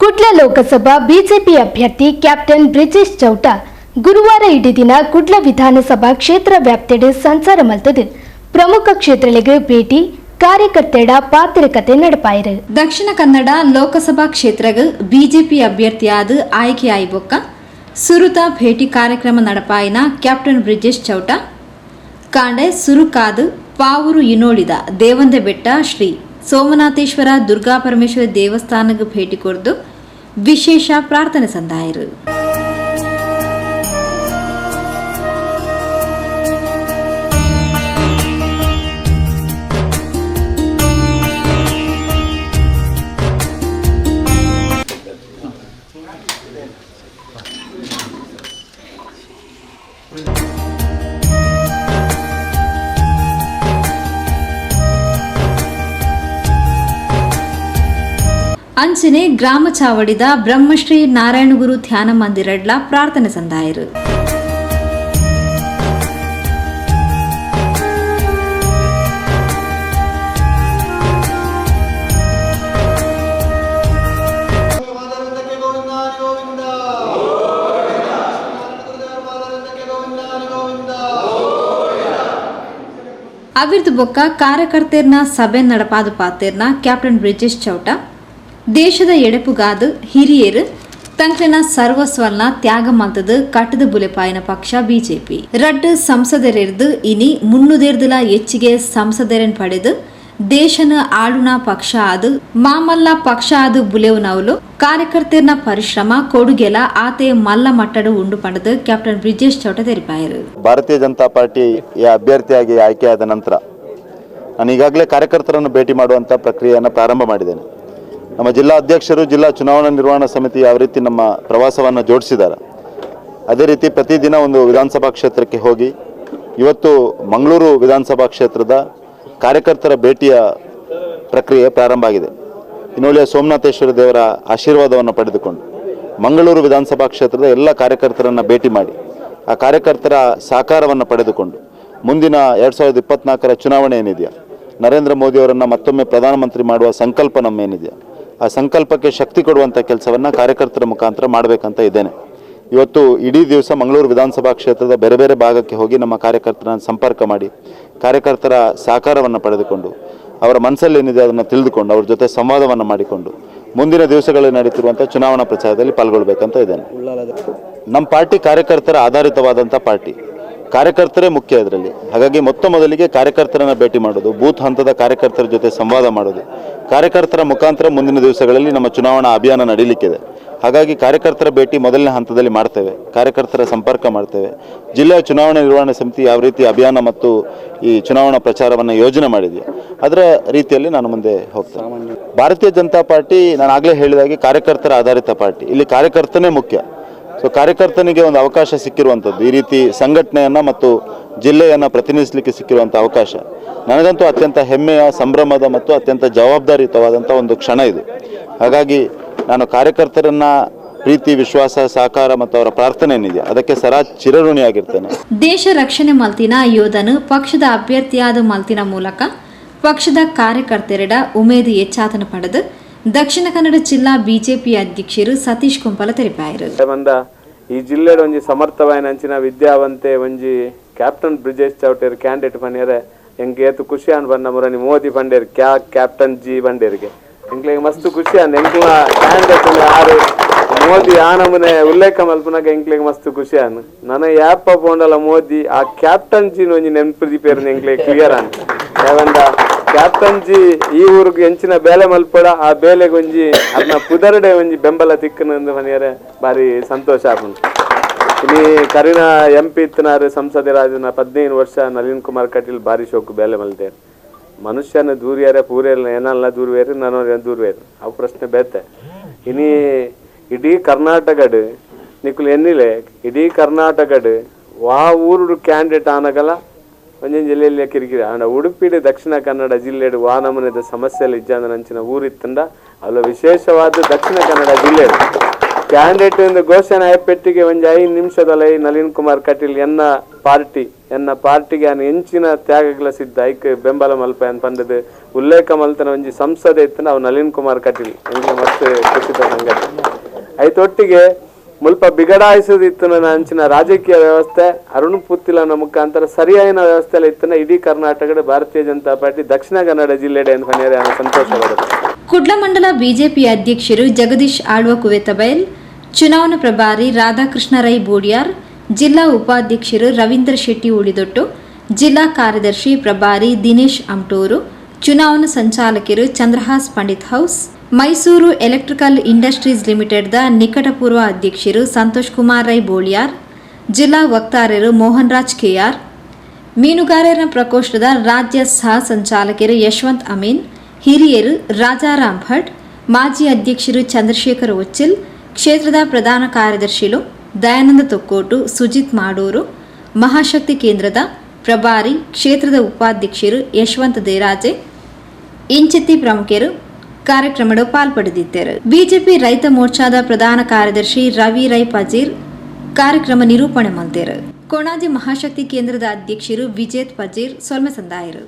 Kudla Lok Sabha BJP ಅಭ್ಯರ್ಥಿ captain Brijesh Chowta ಗುರುವಾರ ಇಡೀ ದಿನ ಕುಡ್ಲ ವಿಧಾನಸಭಾ ಕ್ಷೇತ್ರ ವ್ಯಾಪ್ತಿಡ್ ಸಂಚಾರ ಮಲ್ತದು ಪ್ರಮುಖ ಕ್ಷೇತ್ರಗಳಿಗೆ ಭೇಟಿ ಕಾರ್ಯಕರ್ತೆಡ ಪಾತ್ರಕತೆ ನಡಪಾಯಿರು. ದಕ್ಷಿಣ ಕನ್ನಡ ಲೋಕಸಭಾ ಕ್ಷೇತ್ರಗ್ ಬಿಜೆಪಿ ಅಭ್ಯರ್ಥಿಯಾದ ಆಯ್ಕೆಯಾಯಿ ಬೊಕ್ಕ ಸುರುತ ಭೇಟಿ ಕಾರ್ಯಕ್ರಮ ನಡಪಾಯಿನ ಕ್ಯಾಪ್ಟನ್ ಬ್ರಿಜೇಶ್ ಚೌಟ ಕಾಂಡೆ ಸುರುಕಾದು ಪಾವೂರು ಇನೋಳಿದ ದೇವಂದ ಬೆಟ್ಟ ಶ್ರೀ ಸೋಮನಾಥೇಶ್ವರ ದುರ್ಗಾ ಪರಮೇಶ್ವರ ದೇವಸ್ಥಾನಕ್ಕೆ ಭೇಟಿ ಕೊರ್ದು ವಿಶೇಷ ಪ್ರಾರ್ಥನೆ ಸಂದಾಯರು. ಅಂಚನೆ ಗ್ರಾಮ ಚಾವಡಿದ ಬ್ರಹ್ಮಶ್ರೀ ನಾರಾಯಣಗುರು ಧ್ಯಾನ ಮಂದಿರಡ್ಲ ಪ್ರಾರ್ಥನೆ ಸಂದಾಯರು. ಅವಿರ್ದು ಬೊಕ್ಕ ಕಾರ್ಯಕರ್ತೆರ್ನ ಸಭೆ ನಡಪಾದು ಪಾತೆರ್ನ ಕ್ಯಾಪ್ಟನ್ ಬ್ರಿಜೇಶ್ ಚೌಟ ದೇಶದ ಎಡೆಪುಗಾದು ಹಿರಿಯರು ತಂಕ್ಲೆನ ಸರ್ವಸ್ವಲ್ನ ತ್ಯಾಗ ಮಲ್ತದು ಕಟ್ಟದ ಬುಲೆಪಾಯಿನ ಪಕ್ಷ ಬಿಜೆಪಿ. ರಡ್ಡ್ ಸಂಸದರಿರ್ದು ಇನಿ ಮುನ್ನುದೇರ್ದುಲ ಹೆಚ್ಚಿಗೆ ಸಂಸದರನ್ ಪಡೆದು ದೇಶನ ಆಳುನ ಪಕ್ಷ ಅದು ಮಾಮಲ್ಲ ಪಕ್ಷ ಅದು ಬುಲೆವುನವುಲು ಕಾರ್ಯಕರ್ತೆರ್ನ ಪರಿಶ್ರಮ ಕೊಡುಗೆಲ ಆತೆ ಮಲ್ಲ ಮಟ್ಟಡು ಉಂಡು ಪಂಡದು ಕ್ಯಾಪ್ಟನ್ ಬ್ರಿಜೇಶ್ ಚೌಟ ತೆರಿಪಾಯರು. ಭಾರತೀಯ ಜನತಾ ಪಾರ್ಟಿಯ ಅಭ್ಯರ್ಥಿಯಾಗಿ ಆಯ್ಕೆಯಾದ ನಂತರ ನಾನು ಈಗಾಗಲೇ ಕಾರ್ಯಕರ್ತರನ್ನು ಭೇಟಿ ಮಾಡುವಂಥ ಪ್ರಕ್ರಿಯೆಯನ್ನು ಪ್ರಾರಂಭ ಮಾಡಿದ್ದೇನೆ. ನಮ್ಮ ಜಿಲ್ಲಾ ಅಧ್ಯಕ್ಷರು, ಜಿಲ್ಲಾ ಚುನಾವಣಾ ನಿರ್ವಹಣಾ ಸಮಿತಿ ಯಾವ ರೀತಿ ನಮ್ಮ ಪ್ರವಾಸವನ್ನು ಜೋಡಿಸಿದ್ದಾರೆ, ಅದೇ ರೀತಿ ಪ್ರತಿದಿನ ಒಂದು ವಿಧಾನಸಭಾ ಕ್ಷೇತ್ರಕ್ಕೆ ಹೋಗಿ ಇವತ್ತು ಮಂಗಳೂರು ವಿಧಾನಸಭಾ ಕ್ಷೇತ್ರದ ಕಾರ್ಯಕರ್ತರ ಭೇಟಿಯ ಪ್ರಕ್ರಿಯೆ ಪ್ರಾರಂಭ ಆಗಿದೆ. ಇನ್ನೊಳ್ಳೆಯ ಸೋಮನಾಥೇಶ್ವರ ದೇವರ ಆಶೀರ್ವಾದವನ್ನು ಪಡೆದುಕೊಂಡು ಮಂಗಳೂರು ವಿಧಾನಸಭಾ ಕ್ಷೇತ್ರದ ಎಲ್ಲ ಕಾರ್ಯಕರ್ತರನ್ನು ಭೇಟಿ ಮಾಡಿ, ಆ ಕಾರ್ಯಕರ್ತರ ಸಹಕಾರವನ್ನು ಪಡೆದುಕೊಂಡು ಮುಂದಿನ 2024ರ ಚುನಾವಣೆ ಏನಿದೆಯಾ, ನರೇಂದ್ರ ಮೋದಿಯವರನ್ನು ಮತ್ತೊಮ್ಮೆ ಪ್ರಧಾನಮಂತ್ರಿ ಮಾಡುವ ಸಂಕಲ್ಪ ನಮ್ಮೇನಿದೆಯಾ, ಆ ಸಂಕಲ್ಪಕ್ಕೆ ಶಕ್ತಿ ಕೊಡುವಂಥ ಕೆಲಸವನ್ನು ಕಾರ್ಯಕರ್ತರ ಮುಖಾಂತರ ಮಾಡಬೇಕಂತ ಇದ್ದೇನೆ. ಇವತ್ತು ಇಡೀ ದಿವಸ ಮಂಗಳೂರು ವಿಧಾನಸಭಾ ಕ್ಷೇತ್ರದ ಬೇರೆ ಬೇರೆ ಭಾಗಕ್ಕೆ ಹೋಗಿ ನಮ್ಮ ಕಾರ್ಯಕರ್ತರನ್ನು ಸಂಪರ್ಕ ಮಾಡಿ, ಕಾರ್ಯಕರ್ತರ ಸಹಕಾರವನ್ನು ಪಡೆದುಕೊಂಡು, ಅವರ ಮನಸ್ಸಲ್ಲಿ ಏನಿದೆ ಅದನ್ನು ತಿಳಿದುಕೊಂಡು, ಅವ್ರ ಜೊತೆ ಸಂವಾದವನ್ನು ಮಾಡಿಕೊಂಡು ಮುಂದಿನ ದಿವಸಗಳಲ್ಲಿ ನಡೀತಿರುವಂಥ ಚುನಾವಣಾ ಪ್ರಚಾರದಲ್ಲಿ ಪಾಲ್ಗೊಳ್ಬೇಕಂತ ಇದ್ದೇನೆ. ನಮ್ಮ ಪಾರ್ಟಿ ಕಾರ್ಯಕರ್ತರ ಆಧಾರಿತವಾದಂಥ ಪಾರ್ಟಿ. ಕಾರ್ಯಕರ್ತರೇ ಮುಖ್ಯ ಇದರಲ್ಲಿ. ಹಾಗಾಗಿ ಮೊತ್ತ ಮೊದಲಿಗೆ ಕಾರ್ಯಕರ್ತರನ್ನು ಭೇಟಿ ಮಾಡೋದು, ಬೂತ್ ಹಂತದ ಕಾರ್ಯಕರ್ತರ ಜೊತೆ ಸಂವಾದ ಮಾಡೋದು, ಕಾರ್ಯಕರ್ತರ ಮುಖಾಂತರ ಮುಂದಿನ ದಿವಸಗಳಲ್ಲಿ ನಮ್ಮ ಚುನಾವಣಾ ಅಭಿಯಾನ ನಡೀಲಿಕ್ಕಿದೆ. ಹಾಗಾಗಿ ಕಾರ್ಯಕರ್ತರ ಭೇಟಿ ಮೊದಲನೇ ಹಂತದಲ್ಲಿ ಮಾಡ್ತೇವೆ, ಕಾರ್ಯಕರ್ತರ ಸಂಪರ್ಕ ಮಾಡ್ತೇವೆ. ಜಿಲ್ಲೆಯ ಚುನಾವಣಾ ನಿರ್ವಹಣಾ ಸಮಿತಿ ಯಾವ ರೀತಿ ಅಭಿಯಾನ ಮತ್ತು ಈ ಚುನಾವಣಾ ಪ್ರಚಾರವನ್ನು ಯೋಜನೆ ಮಾಡಿದೆಯೋ ಅದರ ರೀತಿಯಲ್ಲಿ ನಾನು ಮುಂದೆ ಹೋಗ್ತೇನೆ. ಭಾರತೀಯ ಜನತಾ ಪಾರ್ಟಿ, ನಾನು ಆಗಲೇ ಹೇಳಿದಾಗೆ, ಕಾರ್ಯಕರ್ತರ ಆಧಾರಿತ ಪಾರ್ಟಿ. ಇಲ್ಲಿ ಕಾರ್ಯಕರ್ತನೇ ಮುಖ್ಯ. ಸೊ ಕಾರ್ಯಕರ್ತನಿಗೆ ಒಂದು ಅವಕಾಶ ಸಿಕ್ಕಿರುವಂಥದ್ದು, ಈ ರೀತಿ ಸಂಘಟನೆಯನ್ನು ಮತ್ತು ಜಿಲ್ಲೆಯನ್ನು ಪ್ರತಿನಿಧಿಸಲಿಕ್ಕೆ ಸಿಕ್ಕಿರುವಂಥ ಅವಕಾಶ ನನಗಂತೂ ಅತ್ಯಂತ ಹೆಮ್ಮೆಯ, ಸಂಭ್ರಮದ ಮತ್ತು ಅತ್ಯಂತ ಜವಾಬ್ದಾರಿಯುತವಾದಂಥ ಒಂದು ಕ್ಷಣ ಇದು. ಹಾಗಾಗಿ ನಾನು ಕಾರ್ಯಕರ್ತರನ್ನ ಪ್ರೀತಿ, ವಿಶ್ವಾಸ, ಸಹಕಾರ ಮತ್ತು ಅವರ ಪ್ರಾರ್ಥನೆ ಏನಿದೆ ಅದಕ್ಕೆ ಸದಾ ಚಿರಋಣಿಯಾಗಿರ್ತೇನೆ. ದೇಶ ರಕ್ಷಣೆ ಮಲ್ತಿನ ಯೋಧನು ಪಕ್ಷದ ಅಭ್ಯರ್ಥಿಯಾದ ಮಲ್ತಿನ ಮೂಲಕ ಪಕ್ಷದ ಕಾರ್ಯಕರ್ತೆರಡ ಉಮೇದು ಹೆಚ್ಚಾತನ ಪಡೆದು ದಕ್ಷಿಣ ಕನ್ನಡ ಜಿಲ್ಲಾ ಬಿಜೆಪಿ ಅಧ್ಯಕ್ಷರು ಸತೀಶ್ ಕುಂಪಲ ತೆರಿಪಾಯರು. ಬಂದ ಈ ಜಿಲ್ಲೆಡ್ ಒಂಜಿ ಸಮರ್ಥವಾಯಿನ ಅಂಚಿನ ವಿದ್ಯಾವಂತೆ ಒಂಜಿ ಕ್ಯಾಪ್ಟನ್ ಬ್ರಿಜೇಶ್ ಚೌಟೇರ್ ಕ್ಯಾಂಡಿಡೇಟ್ ಪನ್ಯರೆ ಎಂಕ್ ಏತ್ ಖುಷಿ ಆನ್ ಬನ್ನ ಮುರನಿ ಮೋದಿ ಪಂಡೇರ್ ಕ್ಯಾ ಕ್ಯಾಪ್ಟನ್ ಜಿ ಪಂಡೇರ್ಗೆ ಎಂಕ್ಲೆಗ್ ಮಸ್ತ್ ಖುಷಿ ಆನ್. ಎಂಕ್ಲ ಕ್ಯಾಂಡಿಡೇಟ್ ಆರು ಮೋದಿ ಆ ನಮೂನೆ ಉಲ್ಲೇಖ ಮಲ್ಪುನಾಗ ಎಂಕ್ಲೆಗ್ ಮಸ್ತ್ ಖುಷಿ ಆನ್. ನನ ಯಾಪ ಪೋಂಡಲ ಮೋದಿ ಆ ಕ್ಯಾಪ್ಟನ್ ಜಿ ಒಂಜಿ ನೆನಪು ದೀಪೇರ್ ಎಂಕ್ಲೆಗ್ ಕ್ಲಿಯರ್ ಆನ್. ಯಾವಂಡ ಕ್ಯಾಪ್ಟನ್ ಜಿ ಈ ಊರಿಗೆ ಎಂಚಿನ ಬೇಲೆ ಮಲ್ಪಡ, ಆ ಬೇಲೆಗೆ ಒಂಜಿ ಅದನ್ನ ಪುದರ್ಡೆ ಒಂಜಿ ಬೆಂಬಲ ತಿಕ್ಕನಂದು ಮನೆಯರೆ ಬಾರಿ ಸಂತೋಷ ಆಪುಂಡು. ಇನಿ ಕರಿನ ಎಂಪಿ ಇತ್ತನಾರು ಸಂಸದರಾಜನ 15 ವರ್ಷ ನಳಿನ್ ಕುಮಾರ್ ಕಟೀಲ್ ಬಾರಿ ಶೋಕು ಬೇಲೆ ಮಲ್ತೇರು. ಮನುಷ್ಯನ ದೂರಿಯಾರೆ ಪೂರೇರ್ನ ಏನಲ್ಲ ದೂರ್ವೇರು ನಾನು ದೂರ್ವೇರು ಅವು ಪ್ರಶ್ನೆ ಬೇತೆ. ಇನಿ ಇಡೀ ಕರ್ನಾಟಕಡ್ ನಿಕುಲು ಎನ್ನಿಲೆ, ಇಡೀ ಕರ್ನಾಟಕಡ್ ವಾ ಊರುಡು ಕ್ಯಾಂಡಿಡೇಟ್ ಆನಗಲ ಒಂಜೊಂಜಿ ಜಿಲ್ಲೆಯಲ್ಲಿ ಕಿರಿಕಿರಿ. ಆಂಡ ಉಡುಪಿಡ್ ದಕ್ಷಿಣ ಕನ್ನಡ ಜಿಲ್ಲೆಡ್ ವಾ ನಮೂನೆದ ಸಮಸ್ಯೆಲು ಇಜ್ಜಾಂದ ನಂಚಿನ ಊರಿತ್ತಂಡ ಅಲ್ಲ ವಿಶೇಷವಾದ ದಕ್ಷಿಣ ಕನ್ನಡ ಜಿಲ್ಲೆ. ಕ್ಯಾಂಡಿಡೇಟ್ ಎಂದು ಘೋಷಣೆ ಆಯಪೆಟ್ಟಿಗೆ ಒಂಜಿ 5 ನಿಮಿಷದಲ್ಲಿ ನಳಿನ್ ಕುಮಾರ್ ಕಟೀಲ್ ಎನ್ನ ಪಾರ್ಟಿ, ಎನ್ನ ಪಾರ್ಟಿಗೆ ಆನ್ ಎಂಚಿನ ತ್ಯಾಗಗಳ ಸಿದ್ಧ, ಐಕ್ ಬೆಂಬಲ ಮಲ್ಪ ಅಂತ ಪಂಡದು ಉಲ್ಲೇಖ ಮಲ್ತನ ಒಂಜಿ ಸಂಸದೆ ಇತ್ತು ಅವು ನಳಿನ್ ಕುಮಾರ್ ಕಟೀಲ್. ಎಂಕ್ಲೆ ಮಸ್ತ್ ಖುಷಿದ ಸಂಗತಿ. ಐತೊಟ್ಟಿಗೆ ಮುಲ್ಪ ಬಿಗಡಾಯಿಸದಿತ್ತು ಅಂಚಿನ ರಾಜಕೀಯ ವ್ಯವಸ್ಥೆ ಅರುಣ್ ಪುತ್ತಿಲನ ಮುಖಾಂತರ ಸರಿಯಾದ ವ್ಯವಸ್ಥೆ ಇತ್ತನ ಇಡೀ ಕರ್ನಾಟಕದ ಭಾರತೀಯ ಜನತಾ ಪಾರ್ಟಿ ದಕ್ಷಿಣ ಕನ್ನಡ ಜಿಲ್ಲೆಡೆ ಸಂತೋಷ ಪಡುತ್ತೆ. ಕುಡ್ಲ ಮಂಡಲ ಬಿಜೆಪಿ ಅಧ್ಯಕ್ಷರು ಜಗದೀಶ್ ಆಳ್ವ ಕುವೆತಬೈಲ್, ಚುನಾವಣಾ ಪ್ರಭಾರಿ ರಾಧಾಕೃಷ್ಣ ರೈ ಬೋಡಿಯಾರ್, ಜಿಲ್ಲಾ ಉಪಾಧ್ಯಕ್ಷರು ರವೀಂದ್ರ ಶೆಟ್ಟಿ ಉಳಿದೊಟ್ಟು, ಜಿಲ್ಲಾ ಕಾರ್ಯದರ್ಶಿ ಪ್ರಭಾರಿ ದಿನೇಶ್ ಅಮ್ಟೂರು, ಚುನಾವಣಾ ಸಂಚಾಲಕರು Chandrahas Pandit house, Mysuru electrical industries ಲಿಮಿಟೆಡ್ದ ನಿಕಟಪೂರ್ವ ಅಧ್ಯಕ್ಷರು ಸಂತೋಷ್ ಕುಮಾರ್ ರೈ ಬೋಳಿಯಾರ್, ಜಿಲ್ಲಾ ವಕ್ತಾರರು ಮೋಹನ್ ರಾಜ್ ಕೆಆರ್, ಮೀನುಗಾರರ ಪ್ರಕೋಷ್ಠದ ರಾಜ್ಯ ಸಹ ಸಂಚಾಲಕರು ಯಶವಂತ್ ಅಮೀನ್, ಹಿರಿಯರು ರಾಜಾರಾಮ್ ಭಟ್, ಮಾಜಿ ಅಧ್ಯಕ್ಷರು ಚಂದ್ರಶೇಖರ್ ಉಚ್ಚಿಲ್, ಕ್ಷೇತ್ರದ ಪ್ರಧಾನ ಕಾರ್ಯದರ್ಶಿಗಳು ದಯಾನಂದ ತೊಕ್ಕೋಟು, ಸುಜಿತ್ ಮಾಡೂರು, ಮಹಾಶಕ್ತಿ ಕೇಂದ್ರದ ಪ್ರಭಾರಿ ಕ್ಷೇತ್ರದ ಉಪಾಧ್ಯಕ್ಷರು ಯಶವಂತ ದೇರಾಜೆ ಇಂಚಿತ್ತಿ ಪ್ರಮುಖರು ಕಾರ್ಯಕ್ರಮದ ಪಾಲ್ಪಡೆದಿದ್ದರು. ಬಿಜೆಪಿ ರೈತ ಮೋರ್ಚಾದ ಪ್ರಧಾನ ಕಾರ್ಯದರ್ಶಿ ರವಿ ರೈ ಪಜೀರ್ ಕಾರ್ಯಕ್ರಮ ನಿರೂಪಣೆ ಮಂತೇರು. ಕೊಣಾಜೆ ಮಹಾಶಕ್ತಿ ಕೇಂದ್ರದ ಅಧ್ಯಕ್ಷರು ವಿಜೇತ್ ಪಜೀರ್ ಸೊಲ್ಮೆ ಸಂದಾಯರು.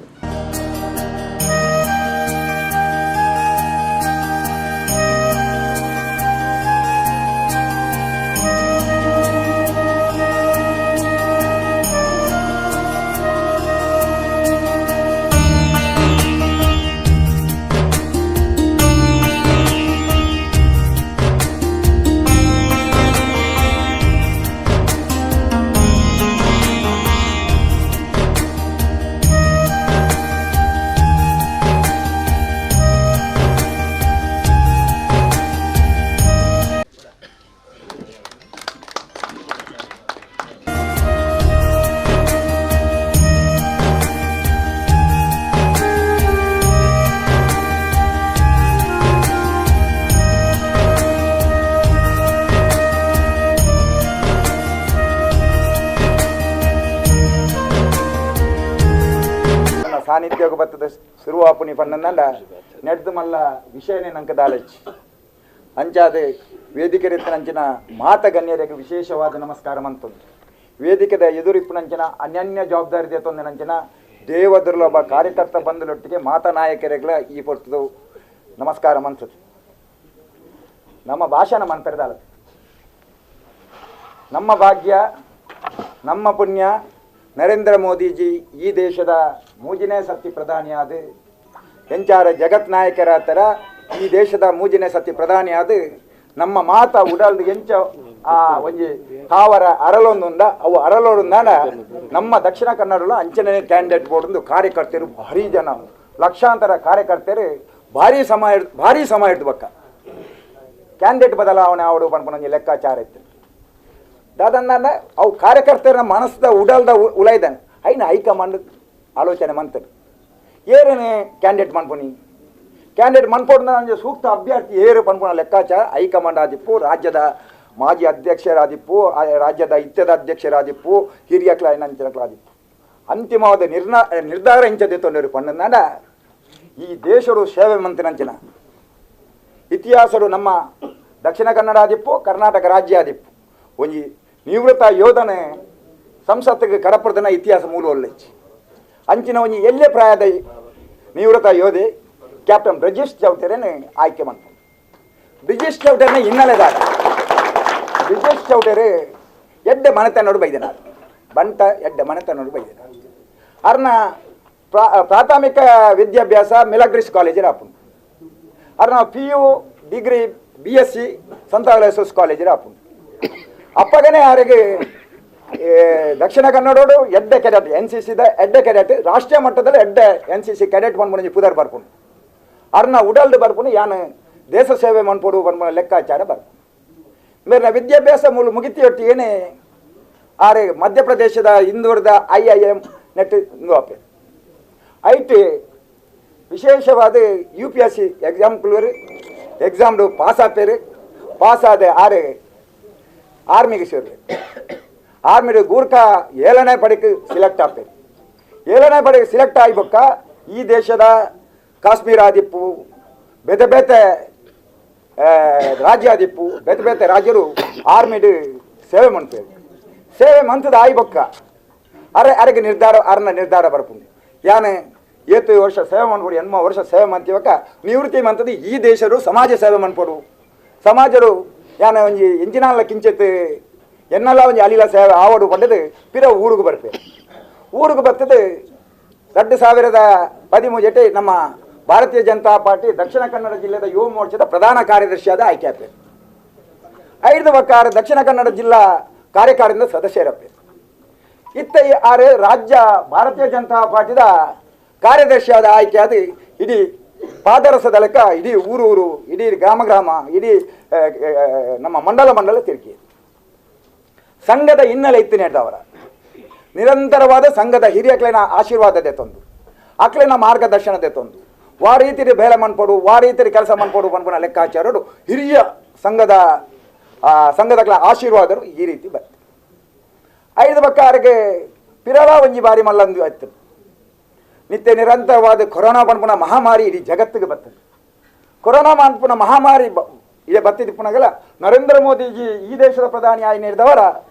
ಸಾನ್ನಿಧ್ಯ ಬತ್ತದ ಶುರುವಾಪುನಿ ಪನ್ನಂದ ನೆಡ್ದು ಮಲ್ಲ ವಿಷಯನೇ ನಂಕ ದಾಲಚ್ ಅಂಚಾದೆ ವೇದಿಕೆ ನಂಚಿನ ಮಾತ ಗಣ್ಯರಿಗೆ ವಿಶೇಷವಾದ ನಮಸ್ಕಾರ ಮಂತೊಂದು ವೇದಿಕೆದ ಎದುರಿಪ್ಪುನಂಚಿನ ಅನ್ಯನ್ಯ ಜವಾಬ್ದಾರಿ ದೇತೊಂದು ನಂಚಿನ ದೇವ ದುರ್ಲಭ ಕಾರ್ಯಕರ್ತ ಬಂಧುಲೊಟ್ಟಿಗೆ ಮಾತ ನಾಯಕರಿಗಳ ಈ ಪೊರ್ತದು ನಮಸ್ಕಾರ ಮಂತದ್ದು. ನಮ್ಮ ಭಾಷಣ ಮನ್ಪೆರದಾಲ ನಮ್ಮ ಭಾಗ್ಯ ನಮ್ಮ ಪುಣ್ಯ ನರೇಂದ್ರ ಮೋದಿಜಿ ಈ ದೇಶದ ಮೂಜಿನೇ ಸತಿ ಪ್ರಧಾನಿಯಾದ ಎಂಚಾರ ಜಗತ್ ನಾಯಕರ ಥರ ಈ ದೇಶದ ಮೂಜಿನೇ ಸತಿ ಪ್ರಧಾನಿಯಾದ ನಮ್ಮ ಮಾತ ಉಡಲ್ದು ಎಂಚ ಆ ಒಂಜಿ ತಾವರ ಅರಲೊಂದುಂದ ಅವು ಅರಲೊಂದಾನ ನಮ್ಮ ದಕ್ಷಿಣ ಕನ್ನಡಲು ಅಂಚನೆ ಕ್ಯಾಂಡಿಡೇಟ್ ಬೋರ್ಡ್ ಕಾರ್ಯಕರ್ತರು ಭಾರಿ ಜನ ಲಕ್ಷಾಂತರ ಕಾರ್ಯಕರ್ತರು ಭಾರಿ ಸಮ ಹಿಡ್ದು ಬಕ್ಕ ಕ್ಯಾಂಡಿಡೇಟ್ ಬದಲಾವಣೆ ಅವಡು ಪನ್ಪುನೊಂಜಿ ಲೆಕ್ಕಾಚಾರ ಇತ್ತು. ದಾದನ್ನ ಅವು ಕಾರ್ಯಕರ್ತರ ಮನಸ್ಸದ ಉಡಲ್ದ ಉಲೈದಾನೆ ಐನ ಹೈಕಮಾಂಡ್ ಆಲೋಚನೆ ಮಂತರು ಏರೇನೆ ಕ್ಯಾಂಡಿಡೇಟ್ ಮನ್ಪುನಿ ಕ್ಯಾಂಡಿಡೇಟ್ ಮನ್ಪೋಡ್ನ ಸೂಕ್ತ ಅಭ್ಯರ್ಥಿ ಏರು ಪನ್ಪುನ ಲೆಕ್ಕಾಚಾರ ಹೈಕಮಾಂಡ್ ಆದಿಪ್ಪು, ರಾಜ್ಯದ ಮಾಜಿ ಅಧ್ಯಕ್ಷರಾದಿಪ್ಪು, ರಾಜ್ಯದ ಇತ್ಯದ ಅಧ್ಯಕ್ಷರಾದಿಪ್ಪು, ಹಿರಿಯ ಕ್ಲಾದಿಪ್ಪು. ಅಂತಿಮವಾದ ನಿರ್ಧಾರ ಇಂಚದೆ ತೊಂದರೆ ಪಣ್ಣನಾಡ ಈ ದೇಶರು ಸೇವೆ ಮಂತಿನಂಚಿನ ಇತಿಹಾಸರು ನಮ್ಮ ದಕ್ಷಿಣ ಕನ್ನಡ ಆದಿಪ್ಪು, ಕರ್ನಾಟಕ ರಾಜ್ಯ ಆದಿಪ್ಪು ಒಂಜಿ ನಿವೃತ್ತ ಯೋಧನೆ ಸಂಸತ್ತಿಗೆ ಕಡಪುರದನ ಇತಿಹಾಸ ಮೂಲ ಒಳ್ಳೆಚ್ಚಿ ಅಂಚಿನ ಒಂಜಿ ಎಲ್ಲೇ ಪ್ರಾಯದ ನಿವೃತ್ತ ಯೋಧೆ ಕ್ಯಾಪ್ಟನ್ ಬ್ರಜೇಶ್ ಚೌಟೇರನ್ನು ಆಯ್ಕೆ ಮಾಡ್ತಾರೆ. ಬ್ರಜೇಶ್ ಚೌಟೇರನ್ನ ಹಿನ್ನೆಲೆದಾರ ಬ್ರಜೇಶ್ ಚೌಟೇರು ಎಡ್ಡೆ ಮನೆತನೋಡು ಬೈದನಾರು ಬಂಟ ಎಡ್ಡೆ ಮನೆತನೋಡು ಬೈದನಾರು ಅರ್ನ ಪ್ರಾಥಮಿಕ ವಿದ್ಯಾಭ್ಯಾಸ ಮಿಲಾಗ್ರಿಸ್ ಕಾಲೇಜರ್ ಆಪುಂಡು. ಅರ್ನ PU degree BSc ಸಂತ ಅಲೋಸಿಯಸ್ ಕಾಲೇಜರ್ ಆಪುಂಡು. ಅಪ್ಪಗನೇ ಯಾರಿಗೆ ದಕ್ಷಿಣ ಕನ್ನಡೋಡು ಎಡ್ಡೆ ಕೆಡೆಟ್ NCC ಎಡ್ಡೆ ಕೆಡೆಟ್ ರಾಷ್ಟ್ರೀಯ ಮಟ್ಟದಲ್ಲಿ ಎಡ್ಡೆ NCC cadet ಬಂದ್ಬಿಡು ಪುದರ್ ಬರ್ಪುಂಡು. ಅರ್ನ ಉಡಲ್ದು ಬರ್ಪುಂಡು ಯಾನು ದೇಶ ಸೇವೆ ಮನ್ಪೋಡು ಬಂದ್ಬಿಡ ಲೆಕ್ಕಾಚಾರ ಬರ್ಪುಂಡು. ಮೇರಿನ ವಿದ್ಯಾಭ್ಯಾಸ ಮೂಲ ಮುಗಿತಿಯೊಟ್ಟು ಏನೇ ಆರೆ ಮಧ್ಯಪ್ರದೇಶದ ಇಂದೂರದ IIM net ಇಂದು ಆಪೇರು ಐಟ್ ವಿಶೇಷವಾದ UPSC exam exam pass ಆಪೇರು. Pass ಆದ ಆರೆ ಆರ್ಮಿಗೆ ಸೇರಿ ಆರ್ಮಿಗೆ ಗೂರ್ಖಾ 7ನೇ ಪಡೆಗೆ ಸಿಲೆಕ್ಟ್ ಆಗ್ತೇವೆ. 7ನೇ ಪಡೆಗೆ ಸಿಲೆಕ್ಟ್ ಆಗಬೇಕ ಈ ದೇಶದ ಕಾಶ್ಮೀರ ಆದಿಪ್ಪು, ಬೇತೆ ಬೇತೆ ರಾಜ್ಯ ಆದಿಪ್ಪು, ಬೇತೆ ಬೇತೆ ರಾಜ್ಯರು ಆರ್ಮಿಡು ಸೇವೆ ಮಾಡ್ತೇವೆ. ಸೇವೆ ಮಂತದ ಆಯ್ಬಕ್ಕ ಅರೆ ಅರೆಗೆ ನಿರ್ಧಾರ ಅರ್ನ ನಿರ್ಧಾರ ಬರ್ಪುಂಡು ಯಾನೆ ಏತು ವರ್ಷ ಸೇವೆ ಮಾಡ್ಕೊಡು ಎನ್ಮ ವರ್ಷ ಸೇವೆ ಮಾಡ್ತೀವಕ್ಕ ನಿವೃತ್ತಿ ಮಂತದ್ದು ಈ ದೇಶರು ಸಮಾಜ ಸೇವೆ ಮಾಡ್ಕೊಡು ಸಮಾಜರು ಯಾನ ಒಂಜಿ ಎಂಜಿನಾಲ ಕಿಂಚಿತ್ ಎನ್ನಲ್ಲ ಒಂಜಿ ಅಲಿಲ ಸೇವೆ ಆವಡು ಪಂಡದು ಪಿರ ಊರುಗು ಬರ್ಪೆ. ಊರುಗು ಬರ್ತದೆ 2013 ನಮ್ಮ ಭಾರತೀಯ ಜನತಾ ಪಾರ್ಟಿ ದಕ್ಷಿಣ ಕನ್ನಡ ಜಿಲ್ಲೆದ ಯುವ ಮೋರ್ಚಾದ ಪ್ರಧಾನ ಕಾರ್ಯದರ್ಶಿಯಾದ ಆಯ್ಕೆ ಆಗ್ತದೆ. 5 ವಕ್ಕಾರ ದಕ್ಷಿಣ ಕನ್ನಡ ಜಿಲ್ಲಾ ಕಾರ್ಯಕಾರಿಣಿಯ ಸದಸ್ಯರಪ್ಪೆ. ಇತ್ತ ಆರು ರಾಜ್ಯ ಭಾರತೀಯ ಜನತಾ ಪಾರ್ಟಿದ ಕಾರ್ಯದರ್ಶಿಯಾದ ಆಯ್ಕೆಯಾದ ಇಡೀ ಪಾದರಸದ ಲೆಕ್ಕ ಇಡೀ ಊರು ಊರು ಇಡೀ ಗ್ರಾಮ ಗ್ರಾಮ ಇಡೀ ನಮ್ಮ ಮಂಡಲ ಮಂಡಲ ತಿರುಗಿ ಸಂಘದ ಹಿನ್ನೆಲೆ ಇತ್ತು ನೇಡ್ದವರ ನಿರಂತರವಾದ ಸಂಘದ ಹಿರಿಯಕ್ಲೇನ ಆಶೀರ್ವಾದದೆ ತಂದು ಅಕ್ಲೇನ ಮಾರ್ಗದರ್ಶನದೆ ತಂದು ವಾ ರೀತಿಯ ಬೇಲೆ ಮನ್ಪಡು ವಾ ರೀತಿಯ ಕೆಲಸ ಮನ್ಪಡು ಪನ್ಪುನ ಲೆಕ್ಕಾಚಾರಡು ಹಿರಿಯ ಸಂಘದ ಸಂಘದ ಆಶೀರ್ವಾದರು ಈ ರೀತಿ ಬರ್ತದೆ. 5 ಬಕ್ಕಾರಿಗೆ ಪಿರಲ ಒಂಜಿ ಬಾರಿ ಮಲ್ಲಂದು ಆಯ್ತು. ನಿತ್ಯ ನಿರಂತರವಾದ ಕೊರೋನಾ ಪನ್ಪುನ ಮಹಾಮಾರಿ ಇಡೀ ಜಗತ್ತಿಗೆ ಬರ್ತದೆ. ಕೊರೋನಾ ಪನ್ಪುನ ಮಹಾಮಾರಿ ಇದೆ ಬತ್ತಿದಿಪ್ಪುನಾಗಲ ನರೇಂದ್ರ ಮೋದಿಜಿ ಈ ದೇಶದ ಪ್ರಧಾನಿ ಆಗಿ ನೀಡಿದವರ